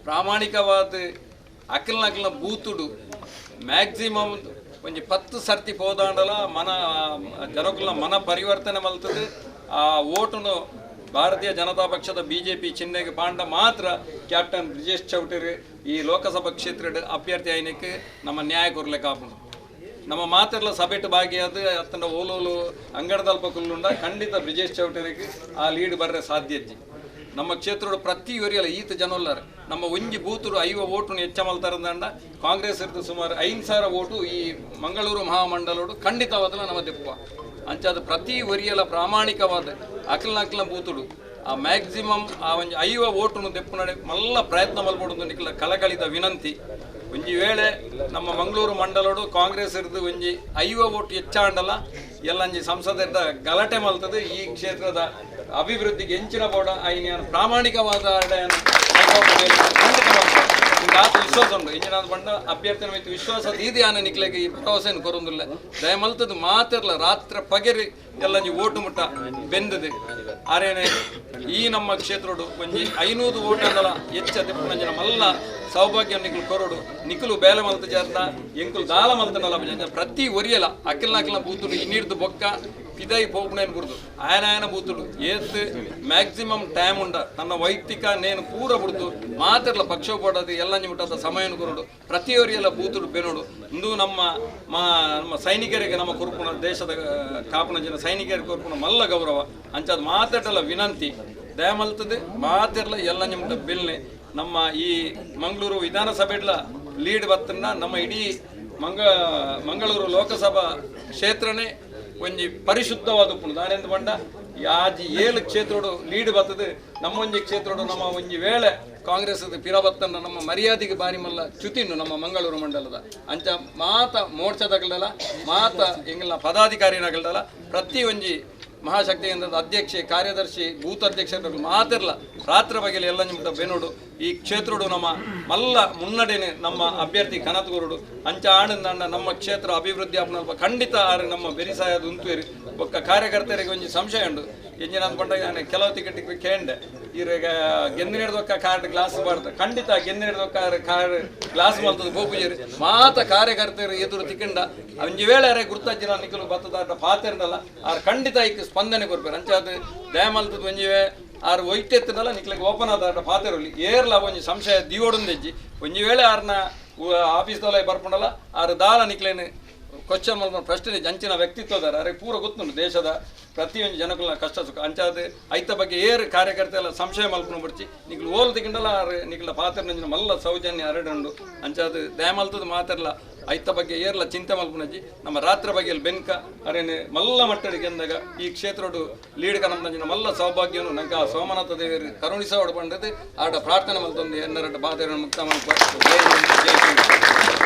ಪ್ರಾಮಾಣಿಕವಾದ ಅಖಿಲ ನಕಲ್ನ ಬೂತುಡು ಮ್ಯಾಕ್ಸಿಮಮ್ ಒಂಜಿ 10 ಸರ್ತಿ ಪೋದಾಂಡಲ ಮನ ಜನಕುಲ ಮನ ಪರಿವರ್ತನೆ ಮಲ್ತದೆ. ಆ ಓಟುನು ಭಾರತೀಯ ಜನತಾ ಪಕ್ಷದ ಬಿಜೆಪಿ ಚಿಹ್ನೆಗೆ ಪಾಂಡ ಮಾತ್ರ ಕ್ಯಾಪ್ಟನ್ ಬ್ರಿಜೇಶ್ ಚೌಟರಿ ಈ ಲೋಕಸಭಾ ಕ್ಷೇತ್ರದ ಅಭ್ಯರ್ಥಿ ಆಯ್ನಕ್ಕೆ ನಮ್ಮ ನ್ಯಾಯ ಕೊರ್ಲೆ ಕಾಪುಂಡು. ನಮ್ಮ ಮಾತೆಲ್ಲ ಸಭೆಟ್ ಭಾಗಿಯಾದ ಅತ್ತಂಡ ಓಲೋಲು ಅಂಗಡದಲ್ಪ ಕುಲ್ಲುಂಡ ಖಂಡಿತ ಬ್ರಿಜೇಶ್ ಚೌಟರಿಗೆ ಆ ಲೀಡ್ ಬರ್ರೆ ಸಾಧ್ಯ. ನಮ್ಮ ಕ್ಷೇತ್ರದ ಪ್ರತಿ ಒರಿಯಲ್ಲ ಈತ ಜನೊಲ್ಲಾರ ನಮ್ಮ ಒಂಜಿ ಬೂತುಡು 50 ಓಟುನು ಹೆಚ್ಚ ಮಲ್ತಾರಂದಂಡ ಕಾಂಗ್ರೆಸ್ ಇರ್ದು ಸುಮಾರು 5,000 ಓಟು ಈ ಮಂಗಳೂರು ಮಹಾಮಂಡಲೋಡು ಖಂಡಿತವಾದಲ ನಮ್ಮ ದೆಪ್ಪ. ಅಂಚಾದ ಪ್ರತಿ ಒರಿಯಲ ಪ್ರಾಮಾಣಿಕವಾದ ಅಖಿಲ ಬೂತುಡು ಆ ಮ್ಯಾಕ್ಸಿಮಮ್ ಆ ಒಂಜಿ 50 ಓಟುನು ದೆಪ್ಪು ನಡೆ ಮಲ್ಲ ಪ್ರಯತ್ನ ಮಲ್ಪೊಡು ನಿಕ್ಲ ಕಳಕಳಿದ ವಿನಂತಿ. ಒಂಜಿ ವೇಳೆ ನಮ್ಮ ಮಂಗಳೂರು ಮಂಡಲೋಡು ಕಾಂಗ್ರೆಸ್ ಇರ್ದು ಒಂಜಿ 50 ಓಟು ಹೆಚ್ಚಾಂಡಲ ಎಲ್ಲಂಜಿ ಸಂಸದರ ಗಲಾಟೆ ಮಲ್ತದೆ. ಈ ಕ್ಷೇತ್ರದ ಅಭಿವೃದ್ಧಿಗೆ ಹೆಂಚಿನ ಬೋಡ ಐನ ಪ್ರಾಮಾಣಿಕವಾದ ಆತ ವಿಶ್ವಾಸ ಉಂಟು ಇಂಜಿನ ಬಂಡ ಅಭ್ಯರ್ಥಿನ ಮಿತ್ತು ವಿಶ್ವಾಸ ದೀದಿ ಆನ ನಿಕ್ಲೆಗೆ ಈ ಭರವಸೆಯನ್ನು ಕೊರೊಂದಿಲ್ಲ. ದಯಮಲ್ತದ್ದು ಮಾತಿರಲ್ಲ ರಾತ್ರಿ ಪಗೆರಿ ಎಲ್ಲ ಓಟು ಮುಟ್ಟ ಬೆಂದದೆ. ಆರೇನೆ ಈ ನಮ್ಮ ಕ್ಷೇತ್ರಡು ಒಂಜಿ 500 ಓಟು ಅಂದಲ ಹೆಚ್ಚ ದೆಪ್ಪುನಂಜಿನ ಮಲ್ಲ ಸೌಭಾಗ್ಯ ನಿಕ್ಲು ಕೊರಡು ನಿಕ್ಲು ಬೇಲೆ ಮಲ್ತ ಜಾರ್ದ ಎಂಕುಲು ದಾಲ ಮಲ್ತನಲ್ಲ ಪ್ರತಿ ಒರಿಯಲ ಅಖಿಲ ಅಖಿಲ ಬೂತುಡು ಇನ್ನಿರ್ದು ಬೊಕ್ಕ ಪಿದೈ ಪೋಪುನೇನು ಬುಡ್ದು ಆಯನ ಆಯನ ಬೂತುಡು ಏತ್ ಮ್ಯಾಕ್ಸಿಮಮ್ ಟೈಮ್ ಉಂಡ ತನ್ನ ವೈಯಕ್ತಿಕ ನೇನು ಪೂರ ಬುಡ್ದು ಮಾತಿರ್ಲ ಪಕ್ಷ ಪಡೋದು ಎಲ್ಲ ನಿಮಿಟದ ಸಮಯನು ಕೊರಡು ಪ್ರತಿಯೊರಿಯೆಲ್ಲ ಬೂತುಡು ಬೆನೋಡು. ಇಂದು ನಮ್ಮ ನಮ್ಮ ಸೈನಿಕರಿಗೆ ನಮ್ಮ ಕೊರ್ಪುನ ದೇಶದ ಕಾಪುನ ಜನ ಸೈನಿಕರಿಗೆ ಕೊರ್ಪುನ ಮಲ್ಲ ಗೌರವ ಅಂಚಾದ ಮಾತಾಡಲ್ಲ ವಿನಂತಿ ದಯಮಲ್ತದೆ ಮಾತಿರ್ಲ ಎಲ್ಲ ನಿಮಿಟ ಬೆಲ್ನೆ ನಮ್ಮ ಈ ಮಂಗಳೂರು ವಿಧಾನಸಭೆಡ್ಲ ಲೀಡ್ ಬತ್ತನ್ನ ನಮ್ಮ ಇಡೀ ಮಂಗಳೂರು ಲೋಕಸಭಾ ಕ್ಷೇತ್ರನೇ ಒಂಜಿ ಪರಿಶುದ್ಧವಾದ ಉಪ್ಪುಂಡು. ದಾನೆಂದು ಪಂಡ ಯಾಜಿ 7 ಕ್ಷೇತ್ರಡು ಲೀಡ್ ಬರ್ತದೆ ನಮ್ಮೊಂಜಿ ಕ್ಷೇತ್ರಡು ನಮ್ಮ ಒಂಜಿ ವೇಳೆ ಕಾಂಗ್ರೆಸ್ ಪಿರ ಬತ್ತನ್ನ ನಮ್ಮ ಮರ್ಯಾದೆಗೆ ಬಾರಿ ಮಲ್ಲ ಚ್ಯುತಿನ್ನು ನಮ್ಮ ಮಂಗಳೂರು ಮಂಡಲದ ಅಂಚ ಮಾತ ಮೋರ್ಚಾದಗಲ್ದಲ್ಲ ಮಾತ ಎಂಗಲ್ನ ಪದಾಧಿಕಾರಿನಗಲ್ದಲ್ಲ ಪ್ರತಿ ಒಂಜಿ ಮಹಾಶಕ್ತಿ ಕೇಂದ್ರದ ಅಧ್ಯಕ್ಷೆ ಕಾರ್ಯದರ್ಶಿ ಬೂತ್ ಅಧ್ಯಕ್ಷರು ಮಾತಿರ್ಲ ರಾತ್ರಿ ಬಗೆಲಿ ಎಲ್ಲ ನಿಮ್ದ ಬೆನೋಡು ಈ ಕ್ಷೇತ್ರಡು ನಮ್ಮ ಮಲ್ಲ ಮುನ್ನಡೆನೆ ನಮ್ಮ ಅಭ್ಯರ್ಥಿ ಕನತ್ಗುರುಡು ಅಂಚ ಆಣಂದ ನಮ್ಮ ಕ್ಷೇತ್ರ ಅಭಿವೃದ್ಧಿ ಆಪನಲ್ಪ ಖಂಡಿತ ಆರು ನಮ್ಮ ಬೆರಿಸಾಯದ ಉಂತುವೇರಿ ಒಕ್ಕ ಕಾರ್ಯಕರ್ತರಿಗೆ ಒಂಜಿ ಸಂಶಯ ಉಂಡು ಎಂಜಿನ ಅಂದ್ಕೊಂಡಾಗ ನಾನು ಕೆಲವು ಟಿಕೆಟ್ ಕೇಂಡೆ ಈಗ ಗೆಂದಿನ ಕಾರ್ಡ್ ಗ್ಲಾಸ್ ಬಾರ್ದ ಖಂಡಿತ ಗೆಂದಿನ ಕಾರ್ಡ್ ಗ್ಲಾಸ್ ಮಲ್ತದ ಗೋಪುಜೇರಿ ಮಾತ ಕಾರ್ಯಕರ್ತರು ಎದುರು ತಿಕ್ಕಂಡ ಒಂಜಿ ವೇಳೆ ಅರೆ ಗುರ್ತಜ್ಜಿನ ನಿಕಲು ಬತ್ತದಾಟ ಪಾತಿರ್ನಲ್ಲ ಆರ್ ಖಂಡಿತ ಐಕ್ ಸ್ಪಂದನೆ ಕೊರ್ಪೇರು ಅಂಚಾದ ದಯಮಲ್ತದ ಒಂಜಿ ಆರ್ ಒಯ್ಟೆತ್ತನಲ್ಲ ನಿಕ್ಲಿಗೆ ಓಪನ್ ಆದ ಪಾತಿರಲಿ ಏರ್ಲ ಒಂಜಿ ಸಂಶಯ ದಿವೋಡೊಂದೆಜ್ಜಿ ಒಂಜಿ ವೇಳೆ ಆರ್ನ ಆಫೀಸ್ದೊಲ ಬರ್ಪುಂಡಲ್ಲ ಆರ್ ದಾಲ ನಿಕ್ಲೇನು ಕ್ವಶನ್ ಮಲ್ಪುನ ಪ್ರಶ್ನೆ ಅಂಚಿನ ವ್ಯಕ್ತಿತ್ವದಾರ ಅರೆ ಪೂರ ಗೊತ್ತುಂಡು ದೇಶದ ಪ್ರತಿಯೊಂದು ಜನಕುಲ ಕಷ್ಟ ಸುಖ ಅಂಚಾದ ಐತ ಬಗ್ಗೆ ಏರು ಕಾರ್ಯಕರ್ತ ಎಲ್ಲ ಸಂಶಯ ಮಲ್ಪುನ ಬಡ್ಚಿ ನಿಕ್ಲು ಓಲ್ ತಿಂಡಲ ನಿಕ್ಲ ಪಾತ್ರ ನಂಜಿನ ಮಲ್ಲ ಸೌಜನ್ಯ ಅರಡುಂಡು ಅಂಚಾದ ದಯಮಲ್ತದ ಮಾತ್ರಲ್ಲ ಐತ ಬಗ್ಗೆ ಏರ್ಲ ಚಿಂತೆ ಮಲ್ಪುನಜ್ಜಿ ನಮ್ಮ ರಾತ್ರಿ ಬಗ್ಗೆ ಬೆನ್ಕ ಅರೇನೆ ಮಲ್ಲ ಮಟ್ಟಡಿಗೆ ಎಂದಾಗ ಈ ಕ್ಷೇತ್ರಡು ಲೀಡ್ ಕನಂಜಿನ ಮಲ್ಲ ಸೌಭಾಗ್ಯನು ನಂಗೆ ಆ ಸೋಮನಾಥ ದೇವರು ಕರುಣಿಸೋಡು ಪಂಡದು ಆಡ ಪ್ರಾರ್ಥನೆ ಮಲ್ತೊಂದು ಎನ್ನರಡ್ಡ ಬಾಧೆಯನ್ನು ಮುಕ್ತ ಮಲ್ಪ. ಜೈ ಹಿಂದ್, ಜೈ ಶ್ರೀರಾಮ್.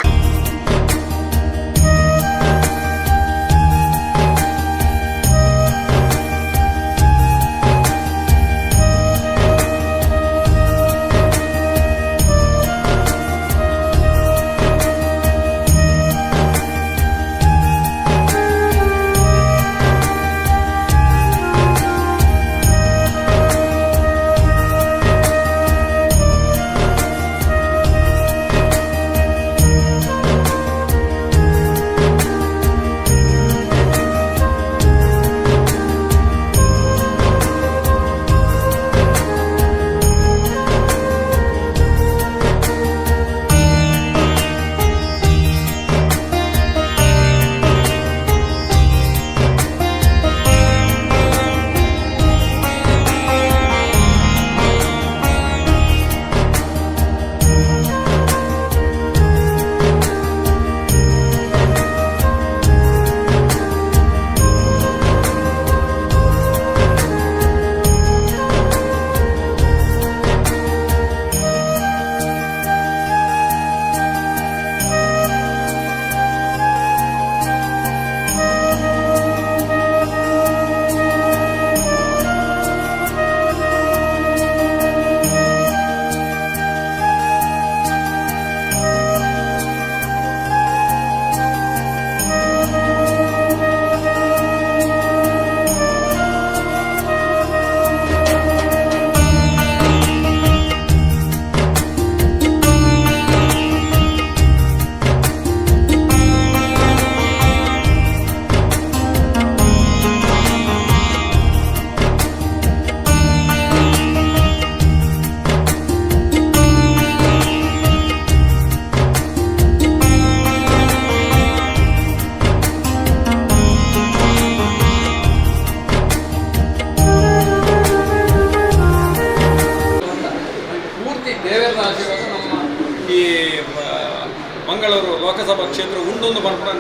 ಮಂಗಳೂರು ಲೋಕಸಭಾ ಕ್ಷೇತ್ರ ಉಂಡೊಂದು ಪನ್ಪುನ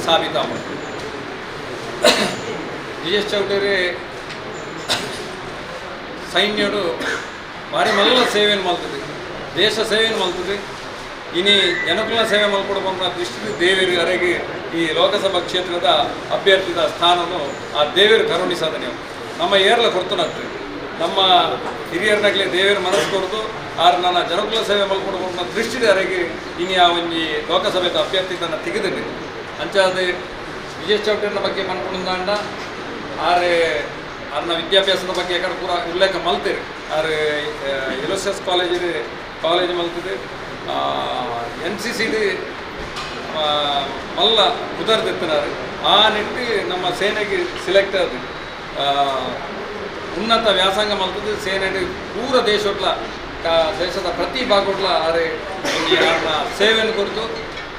ಸಾಬೀತಾಪುಂಡು. ಬ್ರಿಜೇಶ್ ಚೌಟೇರಿ ಸೈನ್ಯಡು ಭಾರಿ ಮಲ್ಲ ಸೇವೆಯನ್ನು ಮಲ್ತದೆ, ದೇಶ ಸೇವೆಯನ್ನು ಮಲ್ತದೆ, ಇನಿ ಜನಕುಲ ಸೇವೆ ಮಲ್ಕೊಡು ಪನ್ಪುನ ದೃಷ್ಟಿ ದೇವೇರು ಅರೆಗೆ ಈ ಲೋಕಸಭಾ ಕ್ಷೇತ್ರದ ಅಭ್ಯರ್ಥಿದ ಸ್ಥಾನನು ಆ ದೇವೇರು ಕರುಣಿಸದ ನೀವು ನಮ್ಮ ಏರ್ಲ ಕೊರ್ತನತ್ತು ನಮ್ಮ ಹಿರಿಯರ್ನಾಗಲೇ ದೇವೇರು ಮನಸ್ಸು ಕೊರದು ಆರ್ ನನ್ನ ಜನಕುಲ ಸೇವೆ ಮಲ್ಕೊಡು ಪನ್ಪುನ ದೃಷ್ಟಿ ಅರೆಗೆ ಇನಿ ಆ ಒಂಜಿ ಲೋಕಸಭೆದ ಅಭ್ಯರ್ಥಿ ತನ್ನ ತೆಗೆದಿದೆ. ಅಂಚಾದ ಬ್ರಿಜೇಶ್ ಚೌಟೇರ್ನ ಬಗ್ಗೆ ಪನ್ಪುಂದಾಂಡ ಆರೆ ಅರ್ನ ವಿದ್ಯಾಭ್ಯಾಸದ ಬಗ್ಗೆ ಯಾಕಂದ್ರೆ ಪೂರ ಉಲ್ಲೇಖ ಮಲ್ತೇರಿ. ಆರೆ ಎಲೋಸಿಯಸ್ ಕಾಲೇಜಿಗೆ ಕಾಲೇಜ್ ಮಲ್ತದೆ, ಎನ್ ಸಿ ಸಿಡಿ ಮಲ್ಲ ಕುದರ್ದಿತ್ತಿನಾರು ಆ ನೆಟ್ಟು ನಮ್ಮ ಸೇನೆಗೆ ಸೆಲೆಕ್ಟ್ ಆದ ಉನ್ನತ ವ್ಯಾಸಂಗ ಮಲ್ತದೆ. ಸೇನೆ ಪೂರ ದೇಶೊಟ್ಲ ದೇಶದ ಪ್ರತಿ ಭಾಗೊಟ್ಲ ಆರೆ ಆರ್ನ ಸೇವೆಯನ್ನು ಕುರಿತು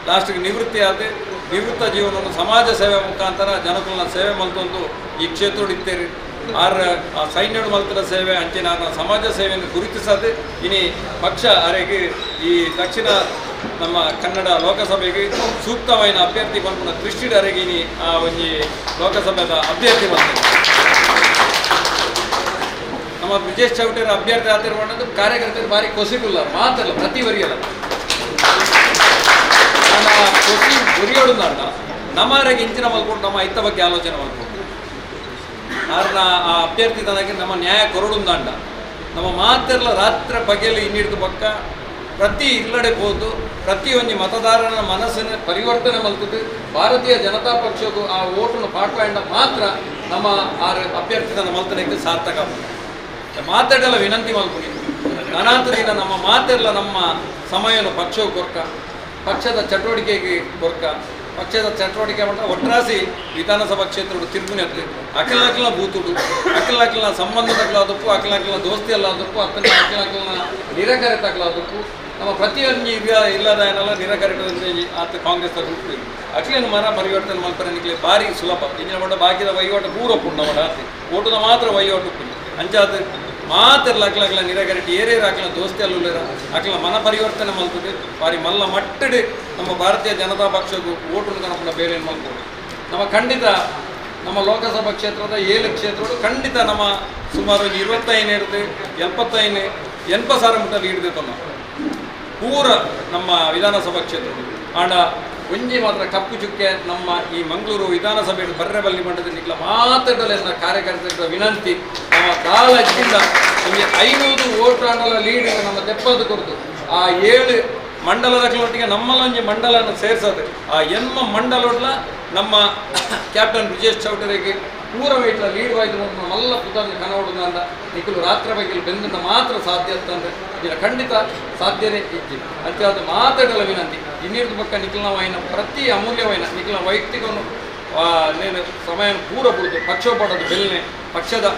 ಲಾಸ್ಟಿಗೆ ನಿವೃತ್ತಿ ಆದ ನಿವೃತ್ತ ಜೀವನವನ್ನು ಸಮಾಜ ಸೇವೆ ಮುಖಾಂತರ ಜನಕುಲನ ಸೇವೆ ಮಲ್ತೊಂದು ಈ ಕ್ಷೇತ್ರಡು ಇತ್ತೇರಿ. ಆರ್ ಆ ಸೈನ್ಯಡು ಮಲ್ತದ ಸೇವೆ ಅಂಚಿನ ಆರ್ನ ಸಮಾಜ ಸೇವೆಯನ್ನು ಗುರುತಿಸದೆ ಇನಿ ಪಕ್ಷ ಅರೆಗೆ ಈ ದಕ್ಷಿಣ ನಮ್ಮ ಕನ್ನಡ ಲೋಕಸಭೆಗೆ ಸೂಕ್ತವಾದ ಅಭ್ಯರ್ಥಿ ಪನ್ಪುನ ದೃಷ್ಟಿಡ್ ಅರೆಗೆ ಇನಿ ಆ ಒಂಜಿ ಲೋಕಸಭೆದ ಅಭ್ಯರ್ಥಿ ಬಂದ ನಮ್ಮ ಬ್ರಿಜೇಶ್ ಚೌಟೇರ್ ಅಭ್ಯರ್ಥಿ ಆತಿರುವಂಥದ್ದು ಕಾರ್ಯಕರ್ತರು ಭಾರಿ ಕೊಸಿಗುಲ್ಲ ಮಾತಲ್ಲ ಪ್ರತಿ ವರಿಯಲ್ಲ ಕೊಸಿ ಗುರಿಯೋಡುಂದ ನಮ್ಮವರೆಗೆ ಇಂಚಿನ ಮಲ್ಕೊಂಡು ನಮ್ಮ ಐತ ಬಗ್ಗೆ ಆಲೋಚನೆ ಮಲ್ಕೊಂಡು ಆರ್ನ ಆ ಅಭ್ಯರ್ಥಿ ತನಗೆ ನಮ್ಮ ನ್ಯಾಯ ಕೊರಡುಂದಾಂಡ ನಮ್ಮ ಮಾತೆಲ್ಲ ರಾತ್ರಿ ಬಗೆಯಲ್ಲಿ ಇನ್ನಿಡ್ದು ಪಕ್ಕ ಪ್ರತಿ ಇಲ್ಲಡೆ ಹೋದು ಪ್ರತಿಯೊಂದು ಮತದಾರನ ಮನಸ್ಸನ್ನು ಪರಿವರ್ತನೆ ಮಲ್ತದ್ದು ಭಾರತೀಯ ಜನತಾ ಪಕ್ಷಕ್ಕೂ ಆ ಓಟನ್ನು ಪಾಡ್ಕೊಂಡ ಮಾತ್ರ ನಮ್ಮ ಆ ಅಭ್ಯರ್ಥಿ ತನ್ನ ಮಲ್ತನಕ್ಕೆ ಸಾರ್ಥಕ. ಮಾತಾಡೆಲ್ಲ ವಿನಂತಿ ಮಲ್ಪುನಿ ಅನಾಥದಿಂದ ನಮ್ಮ ಮಾತೆಲ್ಲ ನಮ್ಮ ಸಮಯನು ಪಕ್ಷವು ಕೊರ್ಕ ಪಕ್ಷದ ಚಟುವಟಿಕೆಗೆ ಕೊರ್ಕ ಪಕ್ಷದ ಚಟುವಟಿಕೆ ಮಾತ್ರ ಒಟ್ರಾಸಿ ವಿಧಾನಸಭಾ ಕ್ಷೇತ್ರದ ತಿರುಗುನೆ ಅಖಿಲ ಅಖಿಲ ಬೂತುಡು ಅಖಿಲ ಅಖಿಲ ಸಂಬಂಧ ತಗಲಾದಕ್ಕೂ ಅಖಿಲ ಅಖಿಲ ದೋಸ್ತಿ ಅಲ್ಲಾದಕ್ಕೂ ಅತ್ತನ ಅಖಿಲ ಅಖಿಲನ ನಿರಾಕರೆ ತಗಲಾದಕ್ಕೂ ನಮ್ಮ ಪ್ರತಿಯೊಂದು ಇಲ್ಲದ ಏನೆಲ್ಲ ನಿರಾಕರೆ ಆತ ಕಾಂಗ್ರೆಸ್ ರೂಪ ಅಕ್ಲೇನು ಮರ ಪರಿವರ್ತನೆ ಮಲ್ಪರೆ ನಿಕ್ಲೆ ಬಾರಿ ಸುಲಭ ಇಂಜಿನ ಪಂಡ ಬಾಕಿದ ವಹಿವಾಟು ಪೂರ ಉಪ್ಪುಂಡು ನಮ್ಮ ಆತೆ ಓಟುದ ಮಾತ್ರ ವಹಿವಾಟು ಉಪ್ಪುಂಡು ಅಂಚಾದ ಮಾತೆರ್ಲ ಅಕ್ಲಕ್ಲ ನಿರಗರಟಿ ಏರೇರು ಅಕ್ಲ ದೋಸ್ತಿ ಅಲ್ಲುಲ್ಲೇರ ಅಕ್ಲ ಮನ ಪರಿವರ್ತನೆ ಮಲ್ತದೆ ಬಾರಿ ಮಲ್ಲ ಮಟ್ಟಡೆ ನಮ್ಮ ಭಾರತೀಯ ಜನತಾ ಪಕ್ಷಕ್ಕೂ ಓಟುನು ಕನಪುನ ಬೇರೆ ಮಲ್ಪೋಡು. ನಮ್ಮ ಖಂಡಿತ ನಮ್ಮ ಲೋಕಸಭಾ ಕ್ಷೇತ್ರದ 7 ಕ್ಷೇತ್ರಗಳು ಖಂಡಿತ ನಮ್ಮ ಸುಮಾರು 25 ಇರುತ್ತೆ 75 80 ಸಾವಿರ ಮುಟ್ಟ ಲೀಡ್ ತನ್ನ ಪೂರ ನಮ್ಮ ವಿಧಾನಸಭಾ ಕ್ಷೇತ್ರಗಳು. ಆಂಡ ಒಂಜಿ ಮಾತ್ರ ಕಪ್ಪು ಚುಕ್ಕೆ ನಮ್ಮ ಈ ಮಂಗಳೂರು ವಿಧಾನಸಭೆ ಬರ್ರೆ ಬಲ್ಲಿ ಮಂಡದ ನಿಕ್ಲ ಮಾತಾಡಲೆಲ್ಲ ಕಾರ್ಯಕರ್ತರ ವಿನಂತಿ ನಮ್ಮ ಕಾಲದಿಂದ ಒಂಜಿ 500 ಓಟ್ ಆಂಡಲ ಲೀಡ್ ನಮ್ಮ ತೆಪ್ಪದು ಕೊರತು ಆ 7 ಮಂಡಲದ ಒಟ್ಟಿಗೆ ನಮ್ಮಲ್ಲೊಂಜಿ ಮಂಡಲನ್ನು ಸೇರ್ಸೋದು ಆ ಎನ್ಮ ಮಂಡಲೊಡ್ಲ ನಮ್ಮ ಕ್ಯಾಪ್ಟನ್ ಬ್ರಿಜೇಶ್ ಚೌಟರಿಗೆ ಪೂರ ವೈಟ್ಲ ಲೀಡ್ ವಾಯ್ದು ಮಲ್ಲ ಪುತಂದು ಕನವಡು ಅಂದ ನಿಖಲು ರಾತ್ರಿ ಬಗ್ಗೆ ಬೆಂದನ್ನ ಮಾತ್ರ ಸಾಧ್ಯ ಅಂತಂದ್ರೆ ಇದರ ಖಂಡಿತ ಸಾಧ್ಯನೇ ಇಜ್ಜಿ ಅಂಚೆ ಅದು ಮಾತಾಡಲ ವಿನಂತಿ. ಇನ್ನಿರ್ದ ಪಕ್ಕ ನಿಖಲ್ನ ವಾಯಿನ ಪ್ರತಿ ಅಮೂಲ್ಯವಾಯಿನ ನಿಖಲ್ನ ವೈಯಕ್ತಿಕವನ್ನು ನೇನು ಸಮಯ ಪೂರ ಬಿಡುದು ಪಕ್ಷ ಪಡೋದು ಬೆಲ್ನೆ ಪಕ್ಷದ